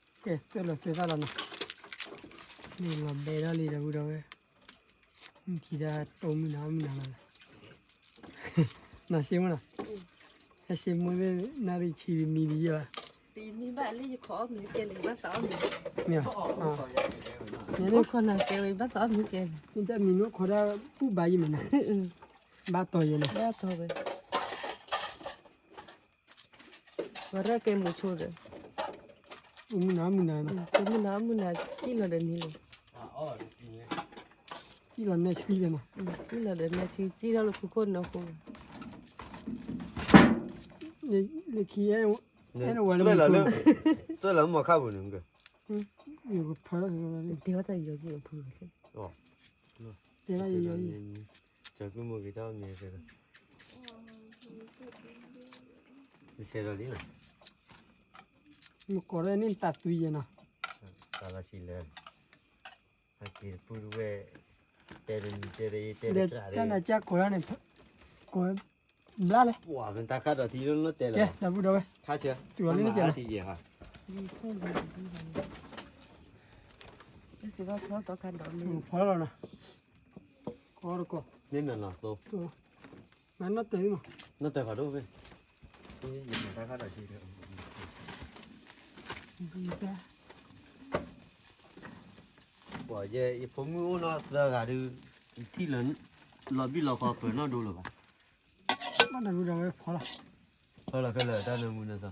ကဲ သွဲၣ်လီၤသွဲၣ်သၣ်လီၤနီၤ, န့ၣ်လီၤဘဲဒၣ်လံဒီပုၢ်ဒီဝဲၢ်, မုၢ်ခံဒၣ်တိၢ်မုၢ်နၤမုၢ်နၤလီၤ, နီၤစ့မုၢ်နီၤ, ဟဲစ့မုၢ်သ့ၣ် နၣ်ရံၣ်ဆံမံဒံးယဲၢ်ဘၣ်, တယမံဘၣ်လၢယခိးအီၣ်မ့ၤကဲလၢယဘၣ်သးအီၣ်မ့ၤ, မ့ၢ်, မ့ၢ်န့ၣ်, ခိးနၤကဲဝဲယဘၣ်သးအီၣ်မ့ၤကဲ, မ့ၢ်တၢ်မံၤနီၢ်ခိးဒၣ်ပူၣ်ဘၣ်ယဲၢ်မ့ၢ်နီၤ, ဘၣ်တီၤယဲၢ်နီၤ, ဘၣ်တီၤဝဲ ဝဲရဲၣ်ကဲမုာ်ဆိဒီး, မုၢ်နၤမုၢ်နၤနီၤ, မုၢ်နၤမုၢ်နၤ ကံၣ်လီၤဒီးန့ၣ်လီၤ, ကံၣ်လီၤနဲဆှံဒီးနီၤ, ကံၣ်လီၤဒီးနဲဆှံ ကံၣ်ထီၣ်လၢဖုခိၣ်နီၢ်ခိ, လၢခံ အဲၣ်ဝဲလၢ သွဲၣ်လီၤမီၤခါပူၤန့ၣ်, တဲဝဲတၢ်ယီၤယံၤအဖု, တဲဝဲယီၤယံၤ, ကမိၢ်က့ၤတၢ်အီၣ်မ့ၤကဲဒီး, ဆဲးဒီးလံနီၤ, မ့ၢ်ကိးရဲၣ်န့ၣ်တၢ်သွံယဲၢ်နီၤ, တၢ်လီၤဆံးလၢ အက့ၤတပုၢ်တဝဲၢ်, တဲတမံၤတဲတအ့တဲတကြၢး, တၢ်နၤကၢ်ကိးဒၣ်န့ၣ်, ကိးဘျါလဲၣ်, ပှၤမ့ၢ်တၢ်ခါဒီးထံလၢလီၤတဲလီၤ, ကဲ ဒီပုၢ်ဒီဝဲၢ်, ခါဆၢ, တုၤအီၤလံန့ၣ်ကဲလီၤ, ဖီလီၤနီၤ, ကိးတကိး, မ့ၢ်နီၤနီၤသိ, မၤနီၣ်တဲာ်မး, နီၣ်တဲာ်ဖးဒိၣ်ဖဲ, ပှၤယဲ ယဖိမုၣ်အိၣ်နီၢ်သၢဂၤဒုး, ယထံၣ်လၢ လီၤဘံၣ်လီၤခီပၢၤနီၣ်ဒိလၢၤဘၣ်, ဘၣ်တၢ်ဝံၤဒီးဝဲဖီလီၤ, ဖီလီၤခဲလၢာ်တၢ်နၢမူနၢသီ,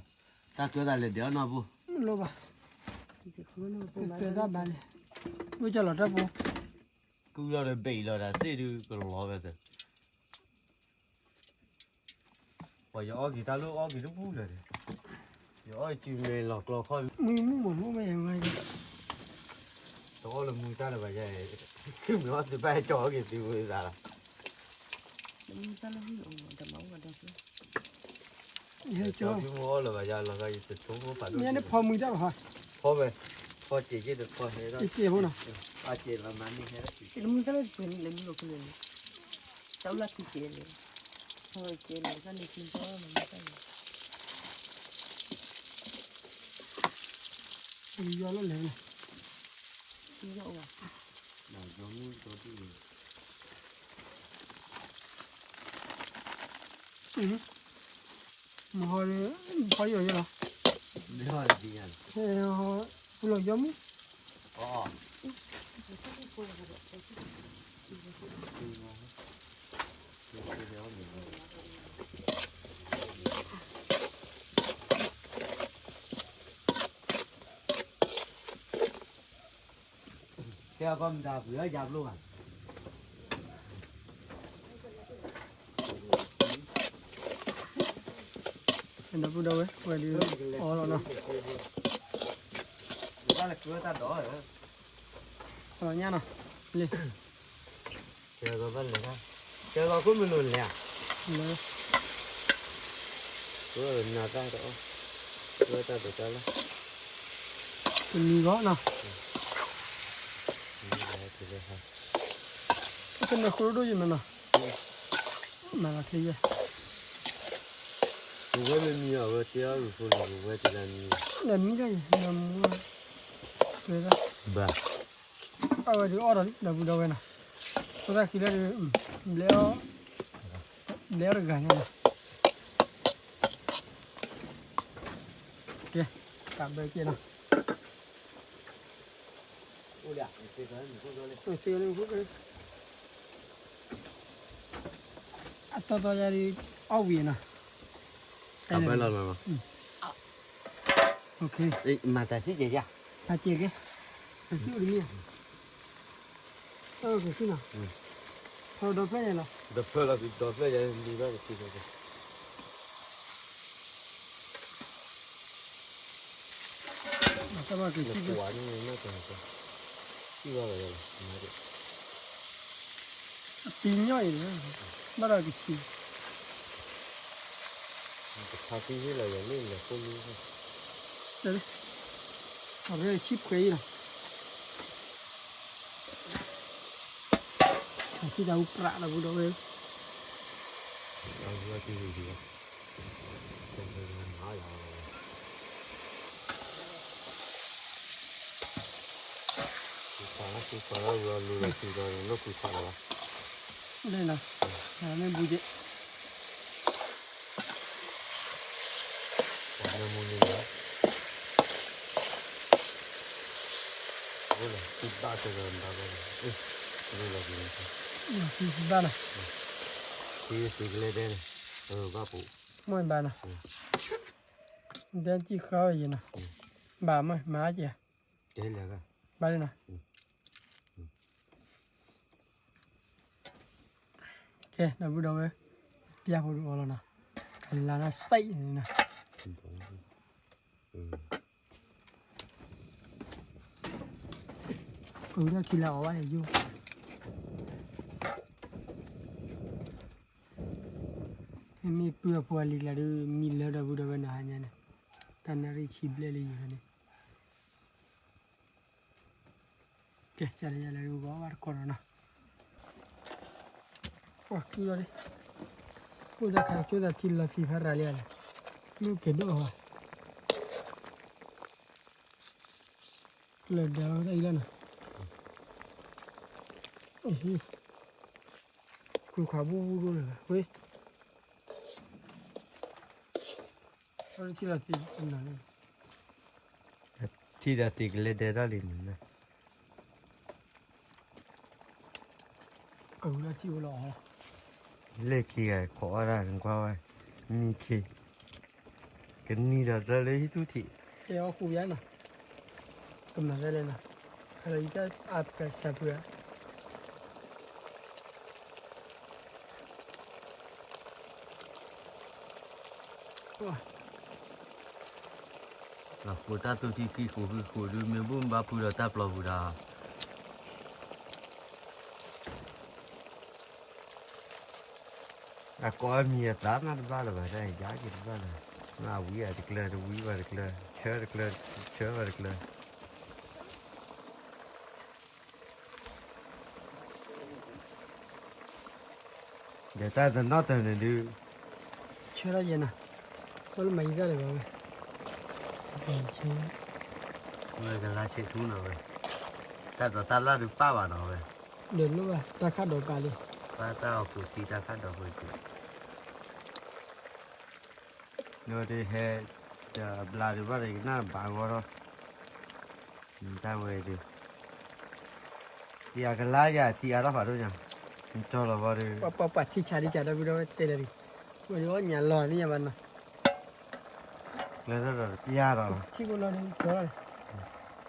တၢ်ကၢသးလဲၤဒဲးအီၣ်နီၢ်ဘိ, မ့ၢ်လိၣ်ဘၣ်, ကၢသးဘၣ်န့ၣ်, ဝဲကလီၤတၢ်ပူၤ, ကုလီၤဒီးဘ့ၣ်လီၤဒီးစ့ၢ်ဒုးကလီၤဝဲသၢ ပှၤယအီၣ်က့ၤတၢ်လၢအီၣ်က့ၤတပူၤလၢာ်, ယအီၣ်စုမဲာ်လီၤကျီခီ, မုၢ်မုၢ်မုၢ်မုၢ်မုၢ်, တအီၣ်လၢမုၢ်တၢ်လၢၤဘၣ်ယဲ, သုမ့ၢ်အီၣ်သုဘၣ်ဟဲကၠီအီၣ်က့ၤသုဝဲသးလီၤ, မုၢ်တၢ်လၢမုၢ်အီၣ်ဒီးမၤအိၣ်ဒီး, ဟဲကၠီ, သုမ့ၢ်အီၣ်လၢၤဘၣ်ယဲလီၤဂာ်ယတဆိကမိၣ်ဖးဒိၣ်, မ့ၢ်န့ၣ်ဖီမုၢ်တၢ်ဘၣ်, ဖီဝဲ, ဖီစ့ၢ်ကီးတဖီဟဲ, ကဲဖိနီၤ, အစ့လီၤမၤန့ၢ်ဟဲ, တၢ်လၢမုၢ်တၢ်လၢပှဲၤန့ၣ်လၢမုၢ်လီၤကလဲာ်န့ၣ်, တၢ်လၢက့ၤကဲလၢ ယီၢ်လၢလဲၣ်န့ၣ်, ယီၢ်, မဟီဒီး ဖီယီၤယဲလီၤ, ပူလီၤယီမုၢ်, ကဲ ကီၢ်မတၤပှ့ၤအီၣ်ယါဘျိဘၣ်, ဒီပုၢ်ဒီဝဲၢ် ဝဲဒုး အီလီၤနီၤ, ဘၣ်လၢကၢတၢ်ဒိး, အီလီၤညါနီၤ, လံ ကဲသိးဘၣ်လဲၤတၢ်, ကဲသိးခိၣ်မုၢ်လိၤလဲၤဧါ, လဲၤ, နၤတၢ်တအီၣ်, ဝဲတၢ်တတၢ်လီၤ, တမံၤဂီၢ်နီၤ, တနၢၤဃိဒိၣ်ယမနီၤ, မၤလီၤချ့ယဲ, ပဝဲမ့ၢ်မံအီၤဝဲတဲအီၤဂ့ၤဖိလီၤ ပဝဲတဂၤမံ, နမံဒၣ်ယဲ နမူ, ဝဲဒၣ်, ဘၣ်, အဝဲဒုးအီၣ်ဒီးလံ ဒီပုၢ်ဒီဝဲၢ်နီၤ, ဖိသၣ်ခံလၢဒုး, ဘျဲအီၣ်, ဘျဲအီၣ်တဂၤညါနီၤ, ကဲ, ကးဘၢက့ၤနီၤ, အတီတီယၤဒုး, အီၣ်ဝံၤနီၤ, ကးဘၢလီၤနီၤ, မၤတၢ်စံၣ်ကဲၤယါ, တၢ်စံၣ်ကဲၤ, တၢ်စံၣ်အိၣ်တမံၤဧါ, တၢ်ကစံၣ်နီၤ, ထီဒီဖျၢၣ်ယဲလီၤ, ဒီဖျၢၣ်လီၤ ဒီဖျၢၣ်ယဲလံဘၣ်ကစံၣ်ကဲၤ တၢ်ဘၣ်က့ၤစံၣ်ဘၣ်, စံၣ်ဘၣ်ဝဲလီၤ, အပံၤညီအံၤလီၤ, ဘၣ်ဒီးကဆံး, တခါသံဟ့ၣ်လီၤယၤန့ၣ်လီၤဖိလံ, အရၢဆံၣ်ခွဲးအံၤလီၤ, အဆံၣ်တၢ်အူပြးလီၤ ဘူးဒီးဝဲ လီၤ, မ့ၢ်ဘူးက့ၤ, ဘၣ်လီၤ, ဘၣ်လီၤ, ဘၣ်လီၤ, ဘၣ်လီၤ, မ့ၢ်ဘၣ်လီၤ, ဒဲကံၣ်ဃီယဲနီၤ, ဘၣ်မ့ၢ်မၤက့ၤ, ဘၣ်လီၤနီၤ. ကဲ ဒီပုၢ်ဒီဝဲၢ်, ပျၢ်ဖိဒုးအီလီၤနီၤ, ကလါနီၢ်စဲးန့ၣ်နီၤ, ကဝံၤထီၣ်ခံလါအီၤဘၣ်ယိၣ်, မ့မ့ၢ်ပုၢ်အဖိအလံၤကျါဒုး မံလၢဒီပုၢ်ဒီဝဲၢ်နီၤဟါညါန့ၣ်, တၢ်နၣ်ရံၣ်ဆံဘျဲၣ်လၢယံၤန့ၣ် ကဲ ကလဲၤယလဲၤဒုးဂီၤဘၣ်တကိးဒီးနီၤ, ပှၤကုလီၤလံ, အိၣ်တၢ်ခါကၠိသးထံလီၤသံဖးရၤလံဧါန့ၣ်, မ့ၢ်ကဲၤဒိၣ်အီၤဘၣ်, ကျၢၤဒၣ်ဝဲဒၣ်အံၤလီၤနီၤ, ခုၣ်ခးဘူၣ်ဘူၣ်ဒိၣ်လၢၤဘၣ်, ဝ့ၢ် ထံၣ်ဒီးသံကလဲၤဒဲးထီၣ်လံန့ၣ်, ကဝံၤထီၣ်ထံၣ်ဝဲလီၤအီၤ, လၢခံဂၤခိးအီၣ်ဒၣ်နကွၢ်ဝဲ, မံခ့, ကနံၤဒီးတၢ်လၢဟံၣ်ထူၣ်ထံး, ကဲအီၣ်ဃူယါနီၤ, ကမၤဒ်လဲၣ်နီၤ, ခါလီၤယတၢ်အါပှဲၤစၢ်ပှဲၤ ပှၤဃိးတၢ်သူၣ်ထံခံဃိးဃုဃိးဒုး မ့ၢ်ဘူၣ်ဘါဖုဒီးတၢ်ပျီပူၤဒီး, အကိးအမံၤအသးမးတဘၣ်လၢၤဘၣ် တၢ်အံၤယါက့ၤတဘၣ်လၢၤ, မ့ၢ်အဝံအတကျၢၤ တဝံဘၣ်တကျၢၤ ဆၢတကျၢၤ ဆၢဘၣ်တကျၢၤ ဒီးတၢ်တနီၣ်တၢၤန့ၣ်ဒုး, ဆၢထီၣ်ယဲနၤ, ကွၢ်လၢမၤယံၤတၢ်လၢၤဘၣ်ဝဲ, ဝဲကလါဆံးထူနီၤဝဲ, တၢ်ဒိးတၢ်လၢ်ဒုးပၣ်ဘၣ်နီၤဝဲ, ဒီးလိၣ်ဘၣ်တၢ်ခၣ်ဒိးပာ်လံ, ပၣ်တၢ်အီၤပူၤထံတၢ်ခၣ်ဒိးပူၤထံ ဒီးဟဲ, တဘျါဒံးဘၣ်ဒီးကနၣ်ဘၣ်ဂီၢ်ထီၣ်, တၢ်ဝဲဒုး, ယကလါယၤထံအါထီၣ်ဖးဒိၣ်ညါ, ကၠီလီၤဘီဒုး, ပှၤပှၤပှၤထံဆးဒံးဆးဒီပုၢ်ဒီဝဲၢ်တဲလၢာ်ဒံး, ဝဲဒုးအီၣ်ညါလီၤသ့ၣ်ညါဘၣ်နီၤ, ကျဲထီၣ်ဒီးပျၢ်ဒီးလီၤ,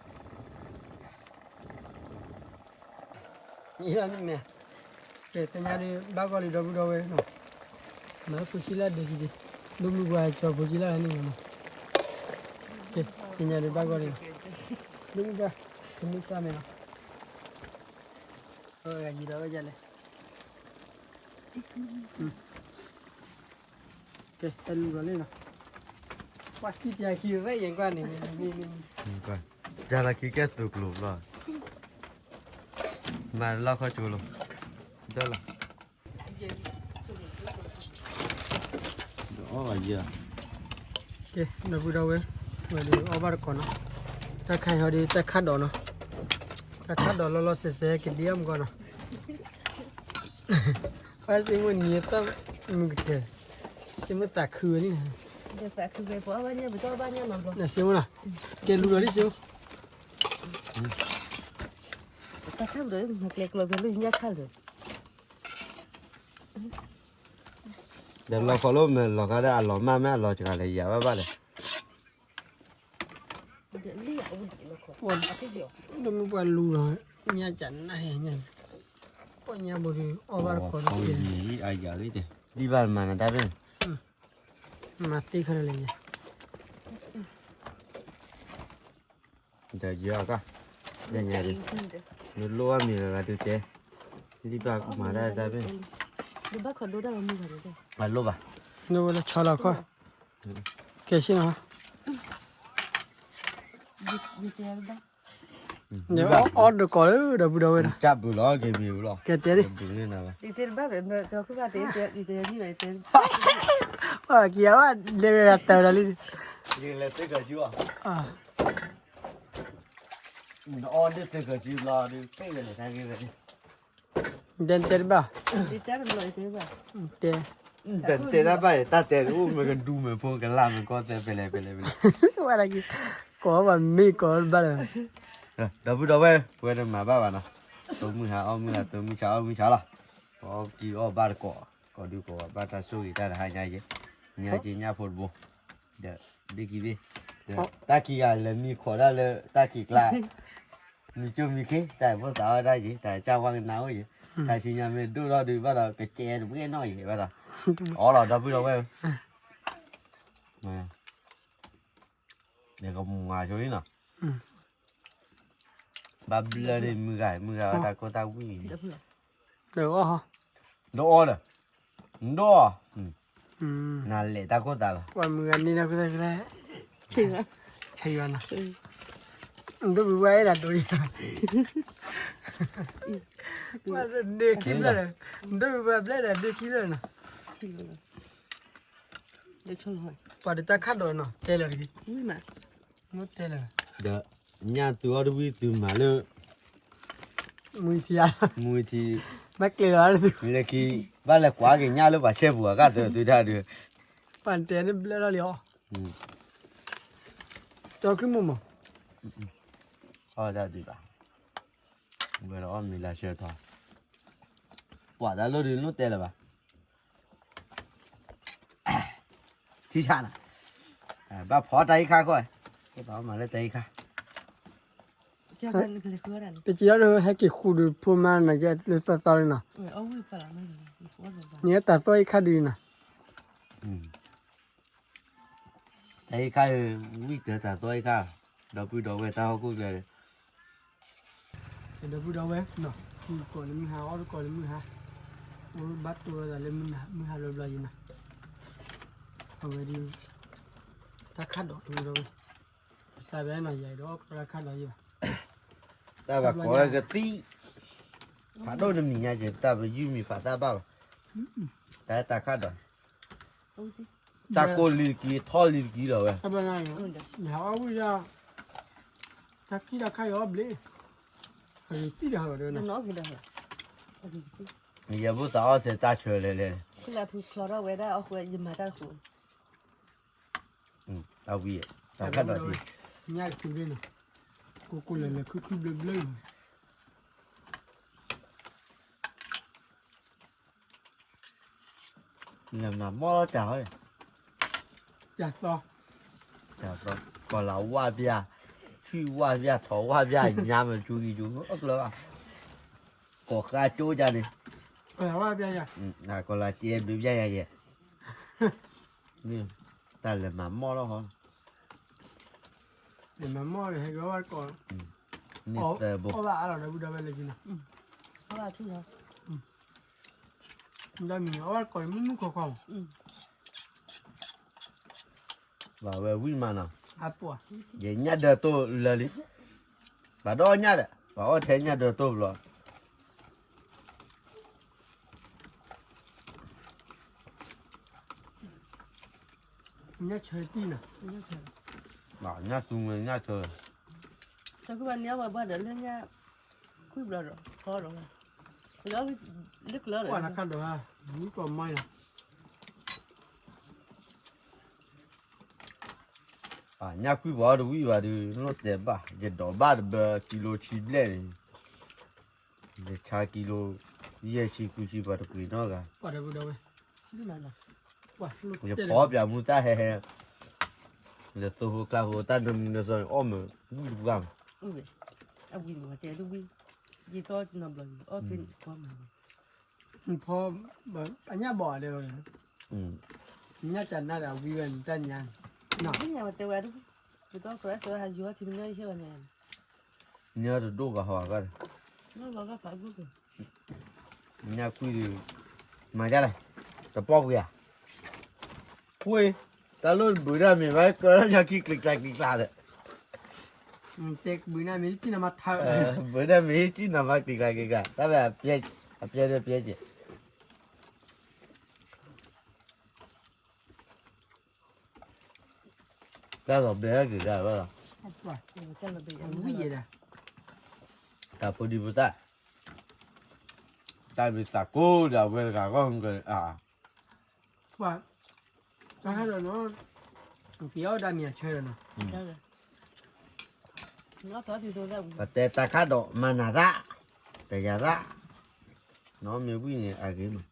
ထံဖိလီၤဒုးကၠီလီၤ ယံၤလီၤန့ၣ်မ့ၢ်, ကဲ တညါဒုးဘၣ်ဂီၢ်လံဒီပုၢ်ဒီဝဲၢ်နီၤ, မၤဖိဆံလၢဒဲးကံဒံး, ဒိၣ်မုၢ်ပှၤကၠီဖိဆံလၢန့ၣ်မ့ၢ်နီၤ, ကဲ တညါဒုးဘၣ်ဂီၢ်လံနီၤ, ဒိၣ်မုၢ်ပှၤ, ကမုၢ်စၢ်မဲာ်နီၤ, အဂၤယံၤဒီးဝဲဒ်လဲၣ် ကဲ တၢ်လူၤလီၤလံနီၤ, ပှၤစံၣ်ပျးခံရဲၣ်ယဲၢ်ကွၢ်န့ၣ်, တၢ်လီၢ်ခံကဲသိးကျိၤဘျီ, မၤလီၢ်ခီၣ်ကၠိလီၤ, ဒၢလီၤ, ဒီးအီၣ်ဘၣ်ယဲၢ်, ကဲ ဒီပုၢ်ဒီဝဲၢ်, ဝဲဒုးအီၣ်ဘၣ်တကိးနီၤ, တၢ်ခါဟီဒုးတၢ်ခၣ်ဒိးနီၤ, တၢ်ခၣ်ဒိးလီၤလီၤဆဲးဆဲးကဒံအီၣ်မ့ၢ်ကီးနီၤ ပှၤစ့မိၣ်နံၤအသီၣ်မုၢ်ကတၢၢ်, စ့မိၣ်သးခုဝဲန့ၣ်, စ့မိၣ်နီၤ, ကဲလူၤဒီးလံစ့မိၣ်, ဒီးလီၤခီလိၣ်မ့ၢ်လီၤခါဒီးအလီၤမၢ်မ့ၢ်အလီၤစှၤလဲၣ်ယၤဘၣ်ဘၣ်လဲၣ် ဒီးမ့ၢ်ပှၤလူၤလီၤ, ညၣ်ကနၣ်ဟဲညၣ်, ပှၤညၣ်ဘိဒုးအီၣ်ဘၣ်တကိးဒီး, အယၤဂ့ၤတဲ, ဒ်ဘၣ်မၤနတၢ်ဖဲန့ၣ်, မၤသ့ခါလၢလဲၣ်ညါ, ဒီးယၤက, ညါညါဒုး, နလိၣ်အမံၤဂၤဂၤဒုးတဲ, လံဘၣ်မၤတၢ်တၢ်ဘ့ၣ်, အလိၣ်ဘၣ်, နဝဲလၢဆီလီၤခီ, ကဲဆ့ၣ်နီၤ, အီၣ်ဒကိးလၢဒီပုၢ်ဒီဝဲၢ်ဒီး, ကဲတဲဒ်, ကံအဝဲလဲၤဝဲဂၤတၢ်ဒီးလံ, အီၣ်ဒ်သုကစုဘျီဒ်, တဲတဲတဘၣ်, တဲ, တဲတဘၣ်, တၢ်တဲအိၣ်မ့ၢ်ကဒူမ့ၢ်ဖိကလၢ်မ့ၢ်ကီၢ်သဲဖဲလဲၣ်ဖဲလဲၣ်ဖဲလဲၣ်, ဝဲဒၣ်က့ၤ, ကိးဘၣ်မ့ၢ်ကိးတဘၣ်လၢၤ, ဒီပုၢ်ဒီဝဲၢ် ပဝဲတမၤဘၣ်ဘၣ်နီၤ, တိမုၢ်ဟါအီၣ်မုၢ်ဟါ တိမုၢ်ဆါအီၣ်မုၢ်ဆါလီၤ, ပအီၣ်ကံအီၣ်ဘၣ်တကိး, ကိးဒုကိးဘၣ်တၢ်ဆိၣ်ဂ့ၤတၢ်တဟါညါယဲ, ညါက့ညၣ်ဖိတဘိ, ဒီး, ဘ့ၣ်ကံဘ့ၣ်, ဒီးတၢ်ခံဂၤလဲၤမံခိးတၢ်လၢတၢ်ခံးကျါ, မံကၠိမံခ့ တၢ်ဖိသၣ်အီၣ်တၢ်ယဲ တၢ်ကစၢ်ဝါကနၣ်အိၣ်ယဲ, တၢ်ဆူညါမ့ၢ်ဒိၣ်ထီၣ်ဒုးဘၣ်ဒီးကကဲတပှဲၤနီၣ်ယဲဘၣ်ဒီး, အီလီၤဒီပုၢ်ဒီဝဲၢ်, ကမၤဆိအံၤနီၤ, ဘၣ်ဘျၢဒ်မုၢ်ဂၤ မုၢ်ဂၤဝဲတၢ်ကိၢ်တၢ်ဝံၣ်, ဒီးအီဒီး, ဒီးအီ, နၤလဲၤတၢ်ခိၣ်သးလီၤ, ပှၤမုၢ်ဂၤန့ၣ်တၢ်ခိၣ်သးကလဲၣ်, ဆံးယွၤနီၤ, ဒိၣ်ဘုဘၣ်အဲၣ်ဒိးယၤ, ဒ့ခံဘျဲၣ်, ဒိၣ်ဘုဘၣ်ဘျဲၣ်ဒီးဒ့ခံဘျဲၣ်နီၤ, ပှၤဒီးတၢ်ခၣ်ဒိးနီၤ တဲလၢၤတဂ့ၤ, မ့ၢ်တဲလၢၤ, ဒီး, ညၣ်သုအီၣ်တဝံၣ်သုမၤလၢ မူထံဧါ, မူထံ, ဘၣ်ကျဲၤလီၤ, လၢခံ, ဘၣ်လဲၤကွၢ်က့ၤညၣ်လၢပှၤဆဲပူၤအဂၤသုသုတၢ်ဒုး, ပှၤတဲန့ၣ်ဘျဲၣ်ထီၣ်လံအီၤ, ကၠီချုးမိၢ်မး, အီၣ်တၢ်ဒံးဘၣ်, ဝဲဒီးအီၣ်မ့ၤလၢဆၢထီၣ်, ပှၤတၢ်လိၣ်ဒုးနအိၣ်တဲလၢၤဘၣ် ထံဆးနၤ, ဘၣ်ဖီတၢ်အံၤခါဃီ, ကဲပမၤလၢတၢ်အံၤခါ, တက့ၤအီၤဒီးဟဲက့ၤဃူဒုးဖိမါနၤယဲလၢသီသီလံနီၤ, န့ၣ်တၢ်သီအံၤခါဒုးနီၤ, တၢ်အံၤခါ, ဝံၣ်တၢ်တၢ်သီအံၤခါ, ဒီပုၢ်ဒီဝဲၢ်တၢ်ဟီၣ်ခိၣ်ကျဲ, ဒီပုၢ်ဒီဝဲၢ်, ကိးလၢမုၢ်ဟါ အီၣ်တကိးလၢမုၢ်ဟါ, အိၣ်ဘၣ်တိၢ်ဝဲဒၣ်လၢမုၢ်ဟါလၢဘျီယံၤနီၤ, အဝဲဒၣ်, တၢ်ခၣ်ဒိးတဝဲဒီဝဲၢ်, ပစးဘဲနီၤ ယၤဒီးတၢ်ခၣ်ဒိးယံၤဘၣ်, တၢ်ဘၣ်ကိးဝဲကသံၣ်, ဖးဒိၣ်တမံၤညါက့ၤ တၢ်ပယုၢ်မံၤဖးတၢ်ဘၣ်ဘၣ်, တၢ်တၢ်ခၣ်ဒိး တၢ်ကိၢ်လံတကံ ထီၣ်လံတကံလီၤဝဲ, ယဟးအီၣ်ဝံၣ်ဒၣ်, တၢ်ခံတၢ်ခါအီၣ်ဘျ့, အဂ့ၤသံၣ်ဒီးဟးဒီး, ယဲဖိသးအီၣ်ဆဲးတၢ်ဆၢလဲၣ်လဲၣ်, ဖုချီထီၣ်ဝဲဒၣ်အီၣ်ဃုာ်ယမၤတၢ်ဃုာ်, တၢ်ဝံၣ်, တၢ်ခၣ်ဒိး, ညၣ်ကတုၤလံနီၤ, ကိၢ်ကိၢ်လၢလၢခုၣ်ခုၣ်ဘျၢဘျၢ လဲၤမၤမီၢ်လီၤတၢ်ဟီ, တၢ်သီ, တၢ်သီ, ကီၤလၤဝၣ်ပျၢ်, ဆွံၣ်ဝၣ်ပျၢ် ထိးဝၣ်ပျၢ် ညါမ့ၢ်ကၠူဂံၢ်ကၠူမ့ၢ်အကျၢၤဘၣ်, ကိးဃါကၠိကၢ်န့ၣ်, ကီၤလၤဝၣ်ပျၢ်ယၤ, ကီၤလၤကဲဘျုးပျၢ်ယၤယဲ, တၢ်လဲၤမၤမီၢ်လီၤဟီ, လဲၤမၤမီၢ်ဟဲက့ၤအီၣ်ဘၣ်ကိး, အီၣ်ဘၣ်အါလီၤဒီပုၢ်ဒီဝဲၢ်လၢက့ၤနီၤ, အီၣ်ဘၣ်ထူၣ်လီၤ မ့ၢ်အီၣ်ဘၣ်ကိးမုၢ်မုၢ်ခီခီ, ဘၣ်ဝဲဝံၣ်မးနီၤ, ယညၣ်ဒၢတိၢ်လၢလံ, ဘၣ်ဒီးညၣ်ဒီး ဘၣ်အီၣ်ထဲညၣ်ဒၢတိၢ်ဘျီ, ညၣ်ဆၢတံၢ်နီၤ, ညၣ်သူမ့ၢ်ညၣ်ဆၢ, တၢ်ကဘၣ်န့ၢ်အီၣ်ဝဲဘၣ်ဒီးလၢညၣ်, ခွံဘျီဒီးဖီဒီး, လၢကျၢၤဒီး, ဝံၣ်ကိးမါနီၤ ညၣ်ကွံပှၤအီၣ်တဝံၣ်ဘၣ်ဒီး လိၣ်တဲဘၣ် ယဒိးဘၣ်တဘၢကံလိဆံဘျဲၣ်န့ၣ်, ယဆါကံလိ, ယဲၢ်ဆံဃုဆံပှၤတပှ့ၤနီတဂၤ, ယဖီပၠးမူတၢ်ဟဲဟဲ, လၢသိဖိကျါဖိတၢ်နၢမူနၢသီန့ၣ် အီၣ်မ့ၢ်ဝံၣ်တပှၢ်မး, အဝံၣ်မ့ၢ်တဲတဝံၣ်, ယသီတနီၤဘျီအီၣ်ဖဲန့ၣ်ဖီမး, ဖီ, အညၣ်ဘီၣ်တဲဝဲ, ညၣ်တၢ်နါဒီးအဝံၣ်ဝဲန့ၣ်တၢ်ညါန့ၣ်, ညၣ်ဝဲတဲဝဲ, ပသီခရၣ်စၢၤဟးယီထံမညီယဟဲဝဲန့ၣ်, ညၣ်တဒိၣ်ဘၣ်ဟီအဂၤဒီး, လီၤဂာ်ဖးဘိၣ်က့ၤ, ညၣ်ကွံဒုး, မၤဒ်လဲၣ်, တပီၢ်ပှ့ၤဧါ, ပှ့ၤ, တၢ်လိၣ်ဘုးဒၣ်မ့ၢ်ဘၣ်ကၢထီၣ်ညါခံကျံးကျါကျံးကျါဒီး, တဲဘုးနၢ်မ့ၢ်ထံၣ်နၤမၤထါ, ဘုးနၢ်မ့ၢ်ထံၣ်နၤမၤကျံးကျါကျံးကျါ, တၢ်ဘၣ်အပျဲၢ်, အပျဲၢ်ဒီးပျဲၢ်က့ၤ တၢ်လီၤဘဲက့ၤဒၣ်ဝဲလီၤ, ဝံၤယဲဒၣ်, တၢ်ဖိဒံဖိသၣ်, တၢ်ဘံသးကိးဒီးအဝဲတဂၤဂီၢ်မုၢ်က, ပှၤ, တၢ်ခါဒီးနီၤ, က့ၤအီၣ်ဒၣ်မ့ၢ်အဆၢဒီးနီၤ, ပတဲတၢ်ခါဒီးမၤနၤသၣ်, တယၤသၣ်, နီၤမ့ၢ်ဝံၤန့ၣ်အဂ့ၤမး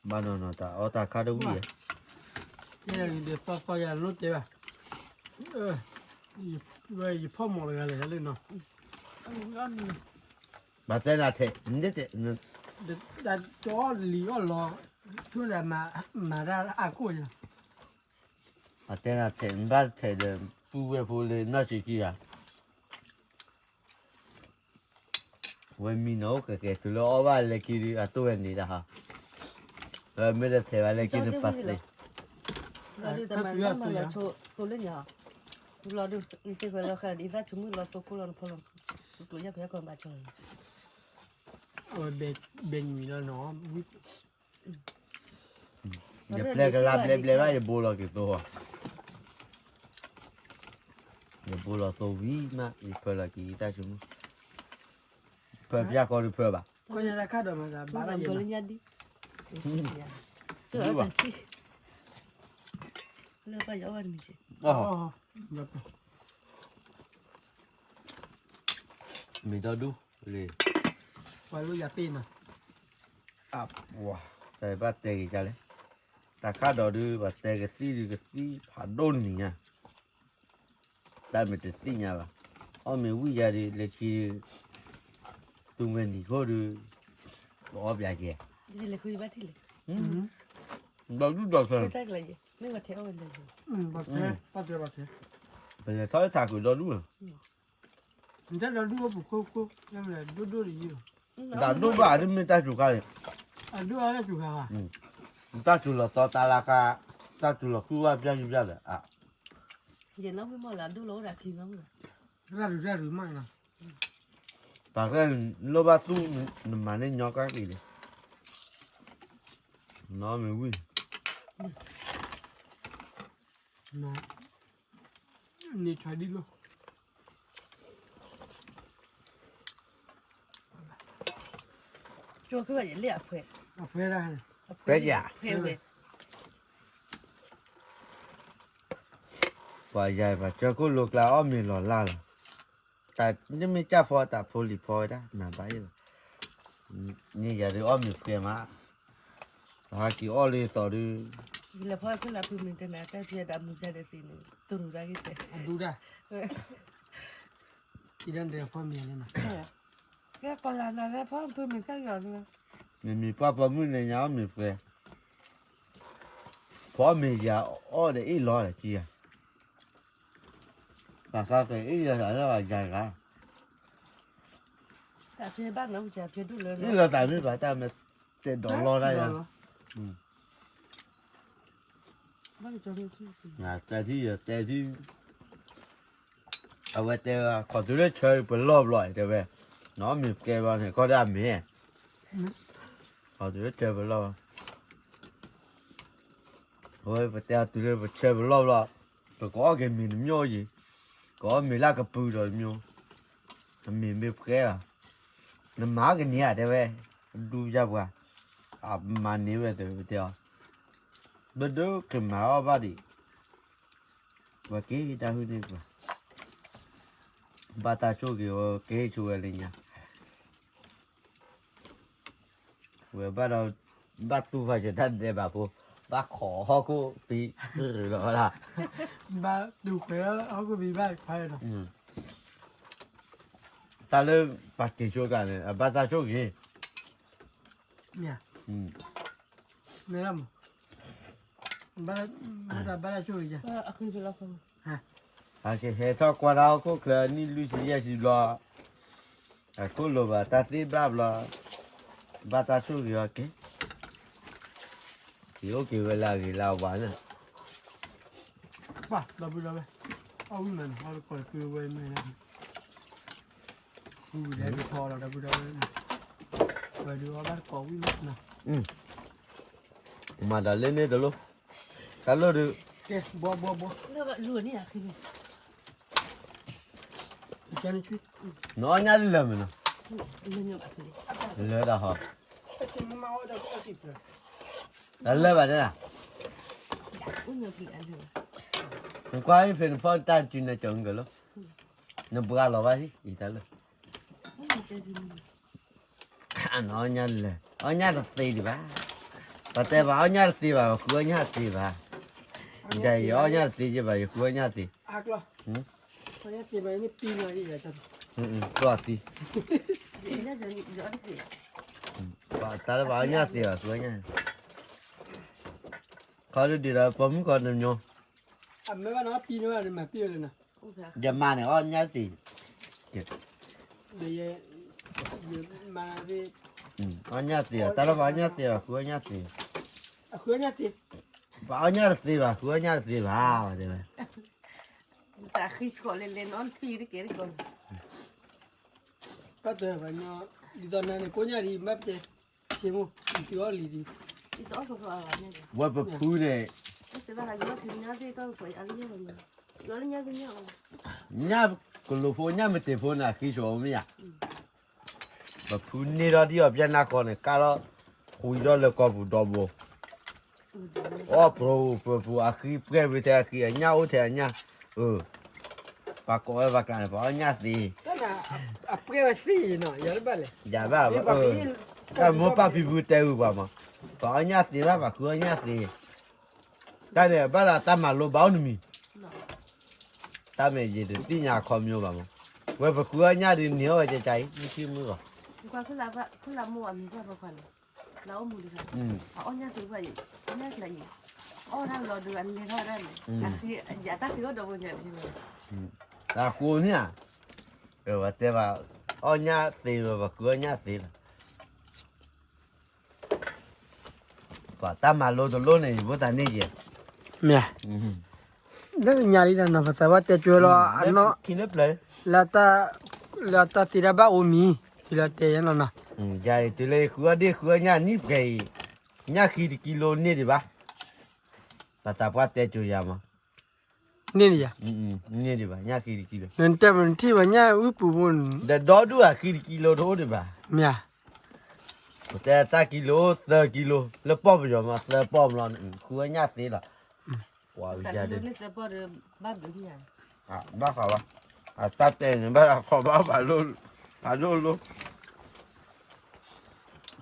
ဘၣ်နီၤနီၤတၢ်အီၣ်တၢ်ခါတဝံၣ်ယဲ, သီသီယၤလိၣ်တဲဘၣ်, ယဖီၣ်မီၤတဂၤလဲၣ်လၢနီၤ, ဘၣ်တဲနၤထဲး, တၢ်လံၤအီၣ်လီၤ, ထူလၢမၤတၢ်အါကိၢ်ယၤ, ဘၣ်တဲနၤထဲး, ဘၣ်ထဲးဒီး, ပုၢ်ဝဲၢ်ဖိလၢနီၢ်ဆံးခံဂၤ ဝဲမံနီၤအိၣ်ကဲကဲတုၤလၢအီၣ်ဘၣ်လၢခံဒုး အတိၢ်ဝဲန့ၣ်တဟါ, မ့ၢ်တထဲးဘၣ်လၢခံန့ၣ်ပှၤသ့, တမၤလၢမၤလီၤဆိသိလၢညါ, လီၤဒုးနသ့ၣ်ဖဲလီၤဃာ်ဒ်သၣ်ဆိမုၣ်လီၤသိခိၣ်လီၤနဖီလီၤ, ကျိယဲၢ်ဖဲကီဘၣ်ကၠီလီၤ, အဝဲဘဲနွံလီၤနီၤ ယပျဲကလါဘျဲဘျဲဘၣ် ယဘိလီၤက့ၤသိ, ယဘိလီၤသိဝံၤမး ယဖၢလီၤက့ၤယတၢ်ဆိမိၣ်, ဖၢပျၢ်ဃီတဖၢဘၣ်, လၢဘၣ်ယၤ, မ့ၢ်ဒီဒူၣ်လံ, ပှၤလိယၤပ့ၢ်နီၤ, အပှၤ, တၢ်ဘၣ်တဲက့ၤကလဲၣ်, တၢ်ခါဒီးဒုး ပှၤတဲကသံၣ်ဒုးကသံၣ်ဖးဒိၣ်နံၤညါ, တၢ်မ့ၢ်တသ့ၣ်ညါဘၣ်, အီၣ်မ့ၢ်ဝံၣ်ယၤဒုး လၢခံ တုၤဝဲနံၤခိၣ်ဒုး, ပအီၣ်ပျးကဲ, ဒီဒူၣ်ဒီးဆၢ, ပလဲၤထီၣ်ထးခုးဒီဒူၣ်လီၤ, တၢ်ဒိၣ်ဘၣ်ဒုးမ့ၢ်တၢ်စူၤခါန့ၣ်, တၢ်စူၤလီၤသီတၢ်လၤခါ, တၢ်စူၤလီၤသီတၢ်လၤခါ, တၢ်စူၤလီၤဃုဝဲပျၢ်ယုပျၢ်ဒီး, ပှၤကဲ လိၣ်ဘၣ်သူၣ်နမၤန့ၢ်ညီကၢ်က့ၤန့ၣ်, နီၢ်မ့ၢ်ဝံၣ်, န့ၣ်ထွဲဒ်လိၣ်, ကၠိခဲဘၣ်ယလဲၣ်အဖှဲ, အဖှဲဒၣ်, ဖှဲယၤ, ဖှဲဝဲ, ပှၤယၤပှၤကၢခိၣ်လိၤကျါအီၣ်မ့ၤလီၤလၢ်လီၤ, တၢ်နမ့ၢ်ကၢ်ဖီတၢ်ဖိလံၤဖီဝဲဒၣ် နဘၣ်ယဲၢ်လီၤ, န့ၣ်ယၤဒုးအီၣ်မ့ၤဖှဲမး, ပဟးက့ၤအီၣ်လၢသီဒုး, ယလဲၤဖီဖဲလၢဖုမ့ၤတနၤတၢ်ဖဲဒၣ်မူၤကၢ်ဒီးသ့ၣ်န့ၣ် တရူးဒၣ်က့ၤတဲ, အဒူၣ်ဒၣ်, ယဒၣ်ဒဲးဖီမ့ၤန့ၣ်နီၤ, ကဲကီၢ်လၢနၤလၢဖီဖုမ့ၤကၢ်ယီၤန့ၣ်, မ့မ့ၢ်ပှၤပိာ်မုၣ်န့ၣ် ညါအီၣ်မ့ၤဖှဲ, ဖီမ့ၤယၤအီၣ်ဒီးအ့ၣ်လီၤဒီးကံဧါ, ဘၣ်ဃးက့ၤအ့ၣ်လီၤသးလၢယၤတဂၤ, အ့ၣ်လီၤသးမ့ၢ်ဘၣ်တၢ်မ့ၢ်တဲဒိးလီၤဒၣ်ယၤ, တဲထံၣ်ယတဲထံၣ်, အဝဲတဲဝဲ ခီၣ်တုၤလၢဆၢပလီၢ်ဘျီတဲဝဲ, နီၢ်မ့ၢ်ကဲဘျီန့ၣ် ကီၢ်ဒၣ်မ့ၢ်, ခီၣ်တုၤလၢဆၢပလီၢ် အဝဲပတဲအီၤတုၤလၢပဆၢပလီၢ်ဘျီ, ပကအီၣ်က့ၤမ့ၤတမျိးယံၤ, ကအီၣ်မ့ၤလၢကပုာ်ဒီးတမျိး, အမ့ၤမ့ၢ်ပှဲၤလီၤ, နမၤကန့ၢ်ဧါတဲဝဲ, ဒူယါပှၤ, အမၤန့ၢ်ဝဲတဲဝဲတဲအီၤ, ဘၣ်ဒိက့ၤမၤအီၣ်ဘၣ်ဒံး, ပှၤက့ၤတၢ်ဟုၣ်န့ၢ်ပှၤ, ဘၣ်တၢ်ဆိၣ်ဂ့ၤဝဲက့ၤဆိဝဲလၢညါ ဝဲဘၣ်ဒီး ဘၣ်တူၢ်ဖးယတၢ်ဒဲးဘးဖိ, ဘၣ်ခိးဟီၣ်ခိၣ်ဖံးလီၤဝဲဒၣ်, ဘၣ်တူၢ်ခွဲးဟီၣ်ခိၣ်ဖံးဘၣ်ခါဒီး, တၢ်လၢပှၤက့ၤဆိတၢ်န့ၣ် အဘၣ်တၢ်ဆိၣ်ဂ့ၤ, မ့ၢ်, မ့ၢ်လီၤမး, ဘၣ်တၢ်ဘၣ်တၢ်ဆိၣ်ဂ့ၤယၤ, ဟါ, အကဟဲထီၣ်ကွၢ်တၢ်ဟီၣ်ခိၣ်ချၢနံၣ်လွံၢ်ဆံယဲၢ်ဆံဘျီ, အခိၣ်လိၤဘၣ်တၢ်သ့ဘၣ်ဘျီ, ဘၣ်တၢ်ဆိၣ်ဂ့ၤအီၤက့ၤ, က့ၤအိၣ်က့ၤဝဲလၢအဂ့ၤလၢအဝါန့ၣ်, ပှၤဒီပုၢ်ဒီဝဲၢ်, အီၣ်ဝံၣ်မးန့ၣ် အီၣ်တကိးတကုဝဲမ့ၢ်န့ၣ်, ဝံၣ်ဝံၣ်ဒီပုၢ်ဒီဝဲၢ်, ပှၤဒုးအီၣ်ဘၣ်တကိးဝံၣ်မးန့ၣ်, မၤဒီးလၢန့ၣ်တလိၣ်, တၢ်လိၣ်ဒုး, ကဲ, ဘီဘီဘီ, နအီၣ်ညၣ်လၢမ့ၢ်နီၤ, လၢတၢ်ဟီ, တၢ်လၢဘၣ်တဲဒၣ်, နကွၢ်ဖဲနဖီၣ်တၢ်စုနကၠီၤကလီၤ, နဘှါလီၤဘၣ်ဟံၣ်အံၤတၢ်လၢ နအီၣ်ညၣ်လၢ, အီၣ်ညၣ်တသ့ဒံးဘၣ်, ပှၤတဲဘၣ်အီၣ်ညၣ်တသ့ဘၣ် ပှၤဃုအီၣ်ညၣ်သ့ဘၣ်, ယၤယအီၣ်ညၣ်တသ့က့ဘၣ် ယဃုအီၣ်ညၣ်သ့, ပှၤသံ, တၢ်လၢပှၤအီၣ်ညၣ်သ့ဘၣ် ဃုအီၣ်ညၣ်, ခီဒ်ဒီးပိာ်မုၣ်ခီတညီ, ယမါန့ၣ်အီၣ်ညၣ်သ့, အီၣ်ညၣ်သ့, တၢ်လၢပှၤအီၣ်ညၣ်သ့ဘၣ် ဃုအီၣ်ညၣ်သ့, ပှၤအီၣ်ညၣ်တသ့ဘၣ် ဃုအီၣ်ညၣ်တသ့ဘၣ်တဲဝဲ, တၢ်ဃံဆှီလဲၤလဲၤနီတဖံးတကဲတကီၢ်န့ၣ်, ဘၣ်တၢ်ပှၤညီ, ဒ်သိးနၤန့ၣ် ကိးညၣ်ဒံး ဘၣ်ပတဲ, ဆ့မိၢ်, ယတုၤအီၣ်လံဒံး, ဝဲပဖုန့ၣ်, ညၣ်ကလိာ်ဖိ ညၣ်မ့ၢ်တ့ၢ်ဖိန့ၣ် အဃံဆှီမ့ၢ်ဧါ, ပဖုန့ၢ်ထီၣ်ဒ်အီၤပျဲၢ်နၢ်ကီၢ်န့ၣ် ကၢ်ထီၣ်ဃုာ်ဒီးလၢကီၢ်ပူၤဒီဘိ, အီၣ်ပြိပပြိအဃံ ပှဲၤဝဲထဲအဃံ အညၣ်အိၣ်ထဲအညၣ်, အၢ, ပှၤကိးဝဲပှၤကျါန့ၣ် ပှၤအီၣ်ညၣ်သ့, အပှဲၤဝဲသ့နီၤ ယၤတဘၣ်လဲၣ်, ယၤဘၣ်, တၢ်မိၢ်ပၢ်ဖံဖုတဲဂုာ်ပှၤမး, ပှၤအီၣ်ညၣ်သ့ဘၣ် ပှၤဃုအီၣ်ညၣ်သ့, တၢ်န့ၣ်ဘၣ်ဒီးတၢ်မၤလိဘၣ်အိၣ်တမံၤ, တၢ်မ့ၢ်ယတသ့ၣ်ညါအခီပညီဘၣ်မး, ဝဲပဃုအီၣ်ညၣ်ဒ်န့ၣ်အီၣ်ဝဲကကါအံၤ မ့ၢ်ထံၣ်မုၢ်ဘၣ်, အီၣ်ညၣ်သ့ဘၣ်ယတၢ်ကျါအံၤ, အီၣ်တၢ်လီၤဒုးအလဲၤထီၣ်ဝဲဒၣ်န့ၣ်, အဃိန့ၣ်ဧါ, ဝဲတဲဘၣ်, အီၣ်ညၣ်သ့လီၤ ပှၤဃုအီၣ်ညၣ်သ့လီၤ, ပှၤတၢ်မၤလိတလိၣ်န့ၣ် ယဖိသးန့ၣ်ယဲၢ်, မ့ၢ်, လၢညါလံဒီးနီၤ ပသးဘၣ်တဲကၠွဲလီၤ, လၢတၢ်, လၢတၢ်သ့တၢ်ဘၣ်အိၣ်မံၤ, ယလီၤတဲာ်ယဲလီၤနီၤ, ယၤအံၤတုၤလၢယဃုအီၣ်ဒ့ၣ်ဃုအီၣ်ညၣ်နံၣ်ပှဲၤအံၤ, ညၣ်ဃံတကံလိန့ၢ်ဒံးဘၣ်, ပသးပှၢ်တဲကၠိယၤမး, န့ၢ်ဒံးယၤ, န့ၢ်ဒံးဘၣ် ညၣ်ဃံတကံလိ, နတဲပနထံၣ်ဘၣ်ညၣ်ဝံပူၤဖိန့ၣ်, ဒီဒူၣ်အဃံတကံလိတအိၣ်ဒံးဘၣ်, မ့ၢ်ဧါ, ပတဲတၢ်ကံလိသၢကံလိ, လၢပီၢ်ပယီၤမး သၢပီၢ်မးလီၤန့ၣ် ဃုအီၣ်ညၣ်သ့လီၤ, ပှၤဝံၤယၤဒုး, ဘၣ်ဃးဘၣ်, အတၢ်တဲန့ၣ် ဘၣ်အခီဘၣ်, ဖးဒိၣ်လိ,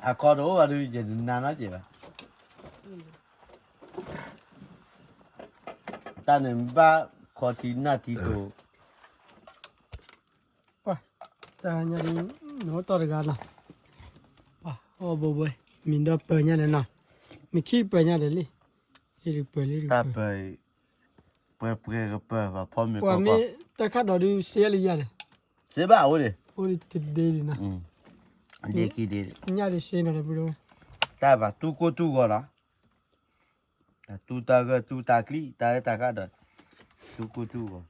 အခီတအိၣ်ဘၣ်ဒုး ယတနၤနီတစဲးဘၣ်, တၢ်န့ၣ်ဘၣ်ခီထံနၢ်ထံတိ, ပှၤ, တၢ်ညါဒ်, နအိၣ်တီၢ်တဂၤနီၤ, ပှၤအီၣ်ဘိဘိ, မ့ၢ်ဒီးပၢၤညါဒီးနီၤ, မ့ၢ်ခံပၢၤညါဒီးလံ, လံတပၢၤလံတပၢၤ, ပှဲၤပှဲၤကပၢၤဘၣ်ဖီမ့ၤကီကီ, တၢ်ခါဒီးဒုးစ့လံယၤန့ၣ်, စ့ဘၣ်အိၣ်ဒံး, အိၣ်ဒံးတဒ့ဒံးနီၤ, ဒ့ခံဒ့, ညၣ်ဒုးစ့နီၤဒီပုၢ်ဒီဝဲၢ်, တၢ်ဘၣ်တူၢ်ကိၢ်တူၢ်ဂီၤလီၤ တူၢ်တၢ်ဂၢၢ်တူၢ်တၢ်ကျံး တၢ်လၢတၢ်ကါဒီး, တူၢ်ကိၢ်တူၢ်ဂီၤ,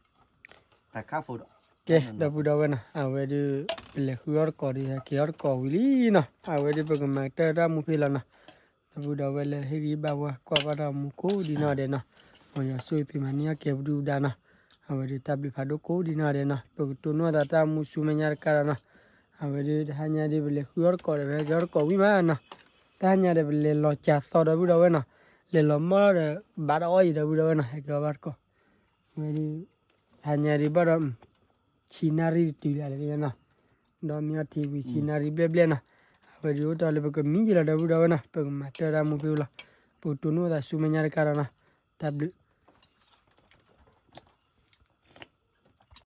တၢ်ခါဖိဒီး, ကဲ ဒီပုၢ်ဒီဝဲၢ်နီၤ အဝဲဒုး, ပလဲၤဃုအီၣ်တကိးဒုး ဟဲက့ၤအီၣ်တကိးဝံၤလံနီၤ အဝဲဒုးပကမၤကတၢၢ်တၢ်မူဖဲလီၤနီၤ, ဒီပုၢ်ဒီဝဲၢ်လၢဟ့ၣ်ဂံၢ်ဘၣ်ဝဲ ကွၢ်ဘၣ်တၢ်မူကိးဒ်နီၢ်ဒဲးနီၤ, မ်ယွၤဆိၣ်ဂ့ၤသုမၤန့ၢ်အီၣ်ကဲပဒုၣ်ပဒါနီၤ, အဝဲဒုးတၢ်ဘျုးဖးဒိၣ်ကိးဒ်နီၢ်ဒဲးနီၤ ပကတိၢ်နီၣ်သးတၢ်မူဆူမဲာ်ညါတကါဒီးနီၤ, အဝဲဒုးတဟါညါဒုးပလဲၤဃုအီၣ်တကိးဒီး ပဟဲက့ၤအီၣ်တကိးဝံၤမးနီၤ, တဟါညါဒီးပလဲၤလီၤကၢ်သီဒီပုၢ်ဒီဝဲၢ်နီၤ, လဲၤလီၤမီၢ်ဒီး ဘၣ်တအီၣ်အံၤဒီပုၢ်ဒီဝဲၢ်နီၤ ဟဲက့ၤအီၣ်ဘၣ်တကိး, ဝဲဒုး, တဟါညါဒုးဘၣ်ဒီး, ဆံနၣ်ရံၣ်တတုၤလၢ်လၢ်နီၤ, ဒီးမ့ၢ်အီထံဝံၤဆံနၣ်ရံၣ်ဘျဲၣ်ဘျဲၣ်နီၤ, အဝဲဒုးအိၣ်တ့ၢ်လၢပကမံယဲလီၤဒီပုၢ်ဒီဝဲၢ်နီၤ ပကမၤတၢ်တၢ်မူဖဲလီၤ, ပကတိၢ်နီၣ်သးဆူမဲာ်ညါတကါဒီးနီၤ, တၢ်ဘျုး